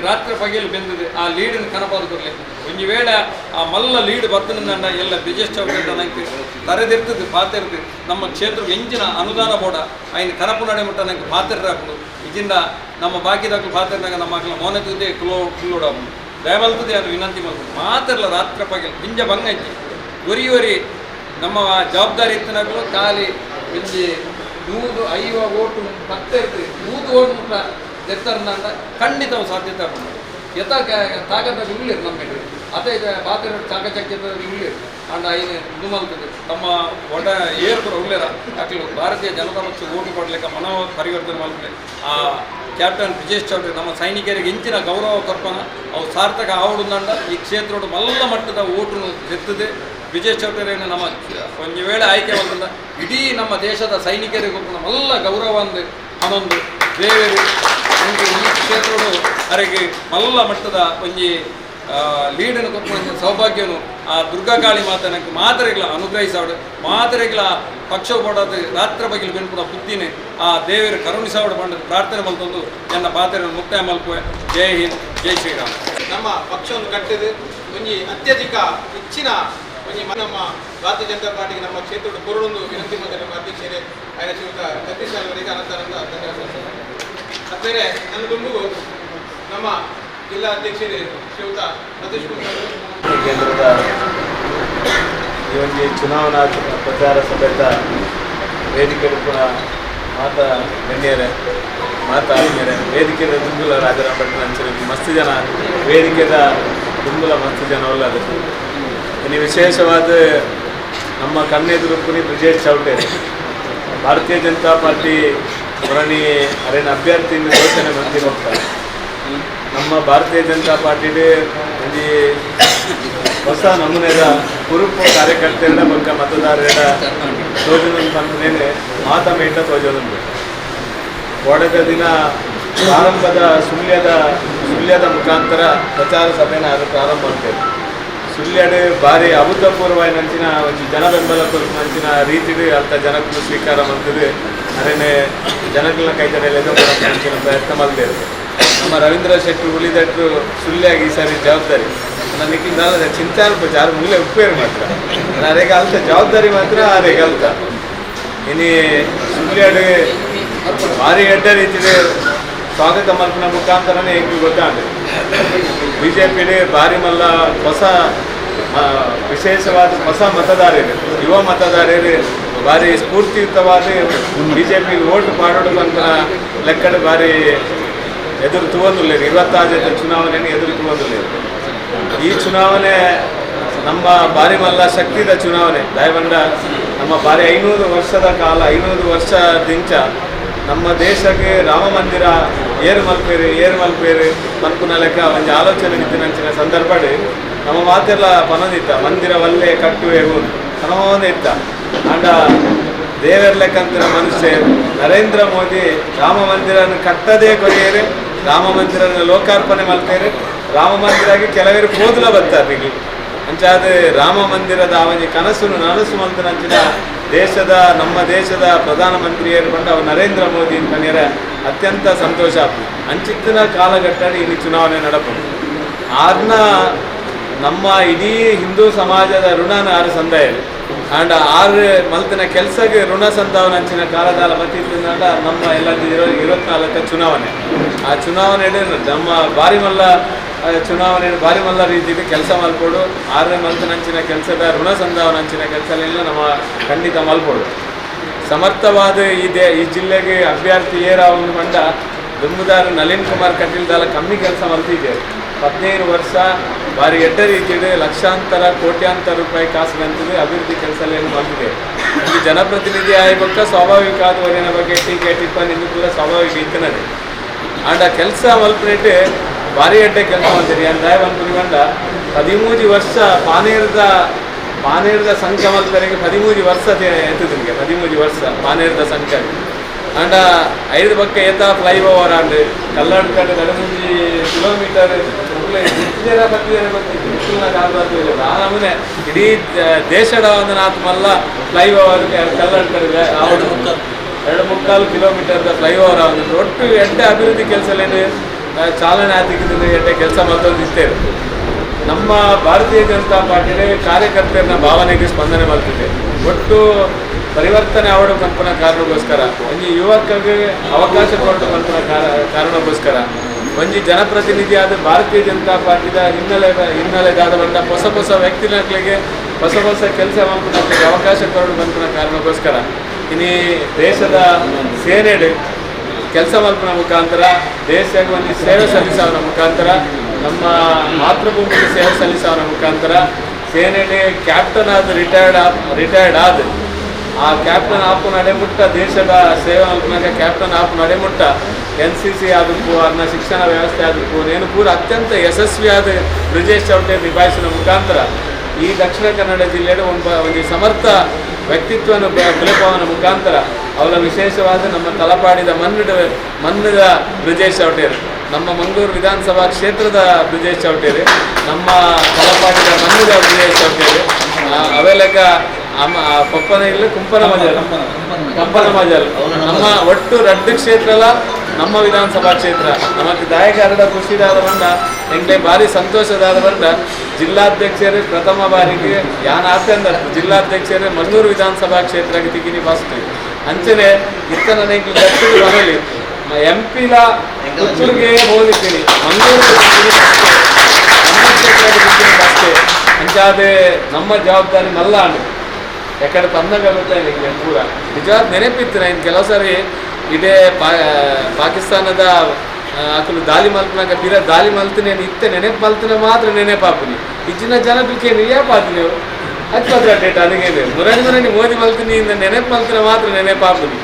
ರಾತ್ರಿ ಪಗೆಲು ಬೆಂದಿದೆ ಆ ಲೀಡನ್ನು ಕನಪಾದ ಕೊರಲಿ ಒಂಜಿ ವೇಳೆ ಆ ಮಲ್ಲ ಲೀಡ್ ಬರ್ತದಂಡ ಎಲ್ಲ ಬ್ರಿಜೇಶ್ ಚೌಟರ್ ನಂಗೆ ತರೆದಿರ್ತದೆ ಪಾತಿರ್ತದೆ ನಮ್ಮ ಕ್ಷೇತ್ರಕ್ಕೆ ಎಂಜಿನ ಅನುದಾನ ಬೋಡ ಐನು ಕನಪು ನಡೆ ಮುಟ್ಟ ನಂಗೆ ಪಾತಿರ್ರಾಪುಂಡು ಇಜಿಂದ ನಮ್ಮ ಬಾಕಿದಾಕ್ಲು ಪಾತಿರ್ನಾಗ ನಮ್ಮ ಅಕ್ಲ ಮೌನತಿದ್ದೆ ಕುಲೋ ಕುಲ್ಲೋಡಾಪುಂಡು ದಯಮಲ್ತದೆ ಅದು ವಿನಂತಿ ಮಲ್ತದೆ ಮಾತಿರಲ್ಲ ರಾತ್ರಿ ಪಗೆಲು ದಿಂಜ ಭಂಗ ಇಜ್ಜಿ ಒರಿ ಒರಿ ನಮ್ಮ ಜವಾಬ್ದಾರಿ ಇತ್ತನಾಗಲು ಖಾಲಿ ಒಂಜಿ 150 ಓಟು ಪತ್ತೆ ಇರ್ತದೆ 100 ಓಟು ಮುಟ್ಟ ದೆತ್ತರ್ನಂಡ ಖಂಡಿತ ಸಾಧ್ಯತೆ ಆಪುಂಡು ಯಥ ತಾಕದ ಉಳ್ಳೇರು ನಮ್ಮ ಅದೇ ಪಾತ್ರ ಚಾಕಚಕ್ಯದ ಉಳ್ಳೇರು ಅಂಡ ಐನು ಇದು ಮಲ್ತದೆ ತಮ್ಮ ಒಡ ಏರ್ ಕೂಡ ಉಳ್ಳೇರ ಅಕ್ಲು ಭಾರತೀಯ ಜನತಾ ಪಕ್ಷ ಓಟು ಕೊಡ್ಲಿಕ್ಕೆ ಮನೋ ಪರಿವರ್ತನೆ ಮಲ್ಪಲೆ ಆ ಕ್ಯಾಪ್ಟನ್ ಬ್ರಿಜೇಶ್ ಚೌಧರಿ ನಮ್ಮ ಸೈನಿಕರಿಗೆ ಇಂಚಿನ ಗೌರವ ಕೊರ್ಪನ ಅವು ಸಾರ್ಥಕ ಆವಡುಂದಂಡ ಈ ಕ್ಷೇತ್ರೋಡು ಮಲ್ಲ ಮಟ್ಟದ ಓಟುನು ಗೆತ್ತದೆ ಬ್ರಿಜೇಶ್ ಚೌಧರಿಯನ್ನು ನಮ್ಮ ಒಂದು ವೇಳೆ ಆಯ್ಕೆ ಬಂದ ಇಡೀ ನಮ್ಮ ದೇಶದ ಸೈನಿಕರಿಗೆ ಮಲ್ಲ ಗೌರವ ಅಂದು ಅದೊಂದು ದೇವರು ನಮಗೆ ಈ ಕ್ಷೇತ್ರಡು ಅರೆಗೆ ಮಲ್ಲ ಮಟ್ಟದ ಒಂಜಿ ಲೀಡನ್ನು ಕೊಟ್ಟು ಸೌಭಾಗ್ಯನು ಆ ದುರ್ಗಾಕಾಳಿ ಮಾತನಕ್ಕೆ ಮಾತರೆಗಳ ಅನುಗ್ರಹಿಸಾಡು ಮಾತರೆಗಳ ಪಕ್ಷ ಪಡೋದು ರಾತ್ರಿ ಬಗ್ಗೆ ಬೆನ್ಪುಡ ಬುದ್ಧಿನೇ ಆ ದೇವರು ಕರುಣಿಸಾವಡು ಬಂದ ಪ್ರಾರ್ಥನೆ ಮಲ್ತೊಂದು ನನ್ನ ಪಾತ್ರೆಯನ್ನು ಮುಕ್ತಾಯ ಮಲ್ಪುವೆ. ಜೈ ಹಿಂದ್, ಜೈ ಶ್ರೀರಾಮ್. ನಮ್ಮ ಪಕ್ಷವನ್ನು ಕಟ್ಟಿದ ಒಂಜಿ ಅತ್ಯಧಿಕ ಹೆಚ್ಚಿನ ಒಂಜಿ ನಮ್ಮ ಭಾರತೀಯ ಜನತಾ ಪಾರ್ಟಿಗೆ ನಮ್ಮ ಕ್ಷೇತ್ರದ ಕೊರಡೊಂದು ವಿನಂತಿ ಮಾಡಿದ ನಮ್ಮ ಅಧ್ಯಕ್ಷರೇ ಆಯ್ದ ಶ್ರೀಯುತ ಜಗದೀಶ್ ಅವರಿಗೆ ಅನಂತ ಅನಂತ ಧನ್ಯವಾದ. ಅದೇ ನನ್ನ ದುಂಬು ನಮ್ಮ ಜಿಲ್ಲಾ ಅಧ್ಯಕ್ಷರೇ ಶ್ರೀಯುತ ಸತೀಶ್ ಕುಮಾರ್. ಕೇಂದ್ರದ ಈ ಒಂದು ಚುನಾವಣಾ ಪ್ರಚಾರ ಸಭೆತ ವೇದಿಕೆ ಪುನಃ ಮಾತಾ ಗಣ್ಯರೇ ಮಾತಾ ಆತ್ಮೀಯರೇ ವೇದಿಕೆದ ದುಂಗುಲ ರಾಜಾರಾಮ್ ಭಟ್ರ ಅಂಚನೆ ಮಸ್ತ್ ಜನ ವೇದಿಕೆದ ದುಂಗುಲ ಮಸ್ತ್ ಜನ ಒಲ್ಲದು. ಇನ್ನು ವಿಶೇಷವಾದ ನಮ್ಮ ಕಣ್ಣೆದುರು ಪುನಿ ಬ್ರಿಜೇಶ್ ಚೌಟೇರಿ ಭಾರತೀಯ ಜನತಾ ಪಾರ್ಟಿ ಪುರಣಿ ಅರೇನ ಅಭ್ಯರ್ಥಿ ಘೋಷಣೆ ಮಂತ್ರಿ ಹೋಗ್ತಾರೆ. ನಮ್ಮ ಭಾರತೀಯ ಜನತಾ ಪಾರ್ಟಿ ಒಂಜಿ ಹೊಸ ನಮೂನೆದ ಕುರುಪು ಕಾರ್ಯಕರ್ತೆಯರ ಬೊಕ್ಕ ಮತದಾರರ ತೋಜನ ಪನ್ಪುನೇನೆ ಮಾತ ಮೇಟ ತೋಜೋದುಂಟು. ಓಡದ ದಿನ ಪ್ರಾರಂಭದ ಸುಳ್ಯದ ಮುಖಾಂತರ ಪ್ರಚಾರ ಸಭೆನ ಅದು ಪ್ರಾರಂಭ ಆಗ್ತದೆ. ಸುಳ್ಯಡು ಭಾರಿ ಅಭೂತಪೂರ್ವವಾಯಿನಂಚಿನ ಒಂಜಿ ಜನ ಬೆಂಬಲ ಕೊರ್ಪಿನಂಚಿನ ರೀತಿಡು ಅಂತ ಜನಕ್ಕೂ ಸ್ವೀಕಾರ ಮಾಡ್ತದೆ. ಅರೇನೆ ಜನಗಳ ಕೈತಡೆಯಲ್ಲಿ ಅಂಚಿನ ಪ್ರಯತ್ನ ಮಲ್ದೇರು. ನಮ್ಮ ರವೀಂದ್ರ ಶೆಟ್ಟಿ ಉಳಿದಟ್ರು ಸುಳ್ಯಾಗಿ ಈ ಸಾರಿ ಜವಾಬ್ದಾರಿ ನನಗೆ ದಾದ ಚಿಂತೆ ಅಲ್ಪ ಜಾರು ಮುಗಿಲೆ ಉಪ್ಪೇರು ಮಾತ್ರ ಅರೆಗೆ ಅಲ್ತ ಜವಾಬ್ದಾರಿ ಮಾತ್ರ ಅರೆಗೆ ಅಲ್ತ. ಇನಿ ಸುಳ್ಯಾಡು ಭಾರಿ ಎಡ್ಡ ರೀತಿಡು ಸ್ವಾಗತ ಮಲ್ಪಿನ ಮುಖಾಂತರನೇ ಎಂಕ್ ಗೊತ್ತಾಂಡ್ ಬಿ ಜೆ ಪಿಡು ಭಾರಿ ಮಲ್ಲ ಹೊಸ ವಿಶೇಷವಾದ ಹೊಸ ಮತದಾರರು ಯುವ ಮತದಾರರು ಭಾರಿ ಸ್ಫೂರ್ತಿಯುತವಾದ ಬಿ ಜೆ ಪಿ ಓಟು ಪಾಡೋಡು ಅಂತ ಲೆಕ್ಕಡು ಭಾರಿ ಎದುರು ತೂವೊಂದುಲ್ಲೆರ್. 26 ಚುನಾವಣೆಯನ್ನು ಎದುರು ತೂವೊಂದುಲ್ಲೆರ್. ಈ ಚುನಾವಣೆ ನಮ್ಮ ಭಾರಿ ಮಲ್ಲ ಶಕ್ತಿದ ಚುನಾವಣೆ. ದಯವಂಡ ನಮ್ಮ ಭಾರಿ 500 ವರ್ಷದ ಕಾಲ 500 ವರ್ಷ ದಿಂಚ ನಮ್ಮ ದೇಶಕ್ಕೆ ರಾಮ ಮಂದಿರ ಏರು ಮಲ್ಪೇರು ಏರು ಮಲ್ಪೇರು ಮಲ್ಪುನ ಲೆಕ್ಕ ಒಂಜಿ ಆಲೋಚನೆ ಇತ್ತಿನಂಚಿನ ಸಂದರ್ಭಡ್ ನಮ್ಮ ಮಾತೆಲ್ಲ ಪನೊಂದಿತ್ತ ಮಂದಿರ ವಲ್ಲೆ ಕಟ್ಟುವೆ ಪನೊಂದು ಇತ್ತ. ಆಂಡ ದೇವರ ಲೆಕ್ಕಂತಿನ ಮನುಷ್ಯ ನರೇಂದ್ರ ಮೋದಿ ರಾಮ ಮಂದಿರನ್ನು ಕಟ್ಟದೇ ಕೊರಿಯರು, ರಾಮ ಮಂದಿರನ್ನು ಲೋಕಾರ್ಪಣೆ ಮಲ್ತೇರು. ರಾಮ ಮಂದಿರಾಗಿ ಕೆಲವರು ಪೋದುಲ ಬರ್ತಾರೆ ಈಗ. ಅಂಚಾದ ರಾಮ ಮಂದಿರದ ಒಂಜಿ ಕನಸು ನನಸು ಮಲ್ತನಂಚಿನ ದೇಶದ ನಮ್ಮ ದೇಶದ ಪ್ರಧಾನಮಂತ್ರಿಯರು ಬಂದ ಅವು ನರೇಂದ್ರ ಮೋದಿ ಅಂತಂದ್ರೆ ಅತ್ಯಂತ ಸಂತೋಷ. ಅಂಚಿತ್ತಿನ ಕಾಲಘಟ್ಟ ಇಲ್ಲಿ ಚುನಾವಣೆ ನಡಪು ಆರ್ನ ನಮ್ಮ ಇಡೀ ಹಿಂದೂ ಸಮಾಜದ ಋಣನ ಆರು ಸಂದಾಯರು ಆಂಡ ಆರು ಮಲ್ತಿನ ಕೆಲಸಕ್ಕೆ ಋಣ ಸಂದಾವನಂಚಿನ ಕಾಲದಾಲ ಬತ್ತಿತ್ತಿಂದ ನಮ್ಮ ಎಲ್ಲ 24 ಚುನಾವಣೆ ಆ ಚುನಾವಣೆ ನಮ್ಮ ಬಾರಿಮಲ್ಲ ಚುನಾವಣೆ ಬಾರಿಮಲ್ಲ ರೀತಿಯಲ್ಲಿ ಕೆಲಸ ಮಲ್ಪೋಡು ಆರನೇ ಮಲ್ತಿನಂಚಿನ ಕೆಲಸದ ಋಣ ಸಂದಾವನಂಚಿನ ಕೆಲಸ ಎಲ್ಲ ನಮ್ಮ ಖಂಡಿತ ಮಲ್ಪೋಡು. ಸಮರ್ಥವಾದ ಈ ಜಿಲ್ಲೆಗೆ ಅಭ್ಯರ್ಥಿ ಏರಾವನು ಬಂಡ ದುಂಬುದಾರ ನಳಿನ್ ಕುಮಾರ್ ಕಟೀಲ್ದಾಲ ಕಮ್ಮಿ ಕೆಲಸ ಮಲ್ತಿದೆ. 15 ವರ್ಷ ಭಾರಿ ಎಡ್ಡ ರೀತಿಯಲ್ಲಿ ಲಕ್ಷಾಂತರ ಕೋಟ್ಯಾಂತರ ರೂಪಾಯಿ ಕಾಸು ಬಂತಿದೆ ಅಭಿವೃದ್ಧಿ ಕೆಲಸ ಏನು ಮಾಡ್ತಿದೆ. ಇದು ಜನಪ್ರತಿನಿಧಿ ಆಯ್ಬಕ್ಕ ಸ್ವಾಭಾವಿಕ ಆದವರಿನ ಬಗ್ಗೆ ಟೀಕೆ ಟಿಪ್ಪಣಿ ಇದು ಕೂಡ ಸ್ವಾಭಾವಿಕ ಇತ್ತನದೆ. ಆಂಡ ಕೆಲಸ ಮಲ್ಪನೇಟೆ ಭಾರಿ ಎಡ್ಡೆ ಕೆಲಸ ಮಾಡ್ತೀರಿ ಅಂದಾಯ ಮಲ್ಪುನಿ ಬಂಡ 13 ವರ್ಷ ಪಾನೇರದ ಸಂಘ ಮಲ್ಪರಿಗೆ 13 ವರ್ಷ ಎತ್ತುದಿನಿಗೆ 13 ವರ್ಷ ಪಾನೇರದ ಸಂಘ. ಆಂಡ 5 ಬಕ್ಕ ಏತ ಫ್ಲೈ ಓವರ್ ಆಂಡ್ ಕಲ್ಲಾಡ್ ಕಡೆ 2 ಕಿಲೋಮೀಟರ್ ಆ ನಮೂನೆ ಇಡೀ ದೇಶದ ಒಂದು ನಾತ್ಮಲ್ಲ ಫ್ಲೈ ಓವರ್ ಕಲ್ಲಾಡ್ ಕಡೆ 2.75 ಕಿಲೋಮೀಟರ್ದ ಫ್ಲೈ ಓವರ್ ಆಗುದು. ಒಟ್ಟು ಎಡ್ಡೆ ಅಭಿವೃದ್ಧಿ ಕೆಲಸಲೇನು ಚಾಲನೆ ಆತಿಕ್ಕಿದ್ದು ಎಡ್ಡೆ ಕೆಲಸ ಮಲ್ತೊಂದಿರ್ತೇವೆ. ನಮ್ಮ ಭಾರತೀಯ ಜನತಾ ಪಾರ್ಟಿಯಲ್ಲಿ ಕಾರ್ಯಕರ್ತರನ್ನ ಭಾವನೆಗೆ ಸ್ಪಂದನೆ ಮಾಡ್ತಿದೆ. ಒಟ್ಟು ಪರಿವರ್ತನೆ ಅವಡು ಕಲ್ಪನಾ ಕಾರಣಕ್ಕೋಸ್ಕರ ಒಂಜಿ ಯುವಕರಿಗೆ ಅವಕಾಶ ಕೊಟ್ಟು ಕಲ್ಪನಾ ಕಾರಣಕ್ಕೋಸ್ಕರ ಒಂಜಿ ಜನಪ್ರತಿನಿಧಿಯಾದ ಭಾರತೀಯ ಜನತಾ ಪಾರ್ಟಿದ ಹಿನ್ನೆಲೆದಾದ ಬಂದ ಹೊಸ ಹೊಸ ವ್ಯಕ್ತಿಗಳಿಗೆ ಹೊಸ ಹೊಸ ಕೆಲಸ ಮಾಡ್ಲಿಕ್ಕೆ ಅವಕಾಶ ಕೊರಡು ಬಂದ ಕಾರಣಕ್ಕೋಸ್ಕರ ಇನಿ ದೇಶದ ಸೇನೆಡೆ ಕೆಲಸ ಮಲ್ಪನ ಮುಖಾಂತರ ದೇಶಕ್ಕೆ ಒಂದು ಸೇವೆ ಸಲ್ಲಿಸೋನ ಮುಖಾಂತರ ನಮ್ಮ ಮಾತೃಭೂಮಿಗೆ ಸೇವೆ ಸಲ್ಲಿಸೋನ ಮುಖಾಂತರ ಸೇನೆಡೆ ಕ್ಯಾಪ್ಟನ್ ಆದ ರಿಟೈರ್ಡ್ ಆದ ಆ ಕ್ಯಾಪ್ಟನ್ ಆಪು ನಡೆಮುಟ್ಟ ದೇಶದ ಸೇವೆ ಮಲ್ಪನಾಗ ಕ್ಯಾಪ್ಟನ್ ಆಪು ನಡೆಮುಟ್ಟ NCC ಆದಕ್ಕೂ ಅದನ್ನ ಶಿಕ್ಷಣ ವ್ಯವಸ್ಥೆ ಆದಕ್ಕೂ ಏನು ಪೂರ ಅತ್ಯಂತ ಯಶಸ್ವಿಯಾದ ಬ್ರಿಜೇಶ್ ಚೌಟೆ ನಿಭಾಯಿಸಿದ ಮುಖಾಂತರ ಈ ದಕ್ಷಿಣ ಕನ್ನಡ ಜಿಲ್ಲೆಯ ಒಂದು ಸಮರ್ಥ ವ್ಯಕ್ತಿತ್ವವನ್ನು ಬುಲೆಪವನ ಮುಖಾಂತರ ಅವರ ವಿಶೇಷವಾದ ನಮ್ಮ ತಲಪಾಡಿದ ಮಣ್ಣದ ಬ್ರಿಜೇಶ್ ಚೌಟೇರು, ನಮ್ಮ ಮಂಗಳೂರು ವಿಧಾನಸಭಾ ಕ್ಷೇತ್ರದ ಬ್ರಿಜೇಶ್ ಚೌಟೇರು, ನಮ್ಮ ತಲಪಾಡಿದ ಮಣ್ಣದ ಬ್ರಿಜೇಶ್ ಚೌಟೇರು ಅವೆಲ್ಲಕ ಪಪ್ಪನ ಇಲ್ಲಿ ಕುಂಪನ ಮಜಲ್ ಕಂಪನ ಮಜಲ್ ನಮ್ಮ ಒಟ್ಟು ರಡ್ಡು ಕ್ಷೇತ್ರ ಅಲ್ಲ ನಮ್ಮ ವಿಧಾನಸಭಾ ಕ್ಷೇತ್ರ ನಮಗೆ ದಾಯಕಾರದ ಖುಷಿದಾದ ಬಂದ ಎಂಗ್ಲೆ ಭಾರಿ ಸಂತೋಷದಾದ ಬಂದ ಜಿಲ್ಲಾಧ್ಯಕ್ಷರೇ ಪ್ರಥಮ ಬಾರಿಗೆ ಯಾನ್ ಆತಂದ ಜಿಲ್ಲಾಧ್ಯಕ್ಷರೇ ಮಂಗಳೂರು ವಿಧಾನಸಭಾ ಕ್ಷೇತ್ರಕ್ಕೆ ತಿಕ್ಕಿನಿ ಫಸ್ಟ್ ಅಂಚನೆ ಇತ್ತ ನನಗೆ ಬರಲಿ ಎಂ ಪಿಲ ಪುತ್ತೂರಿಗೆ ಹೋಗಿದ್ದೀನಿ ಮಂಗಳೂರು ಕ್ಷೇತ್ರಕ್ಕೆ ಅಂಚಾದೆ ನಮ್ಮ ಜವಾಬ್ದಾರಿ ಮಲ್ಲ ಅಣ್ಣ ಯಾಕಂದ್ರೆ ತಂದಾಗ ಗೊತ್ತಾಯಿಲ್ಲ ಪೂರ ನಿಜವಾದ ನೆನಪಿತ್ತು ನಾನು ಕೆಲವು ಸಾರಿ ಇದೇ ಪಾಕಿಸ್ತಾನದ ಅಕಲು ದಾಲಿ ಮಲ್ಪನಾಗ ಪಿರ ದಾಲಿ ಮಲ್ತನೆ ಇತ್ತೆ ನೆನಪು ಮಲ್ತನೆ ಮಾತ್ರ ನೆನಪಾಪುನಿ ಇಚ್ಚಿನ ಜನ ಬಿಕ್ಕೇನು ಏಪಾತು ನೀವು ಹತ್ತು ಡೇಟ್ ಅದಕ್ಕೇನು ಮುರಣಿ ಮುರಣಿ ಮೋದಿ ಮಲ್ತೀನಿ ನೆನಪು ಮಲ್ತನೆ ಮಾತ್ರ ನೆನಪಾಪುನಿ.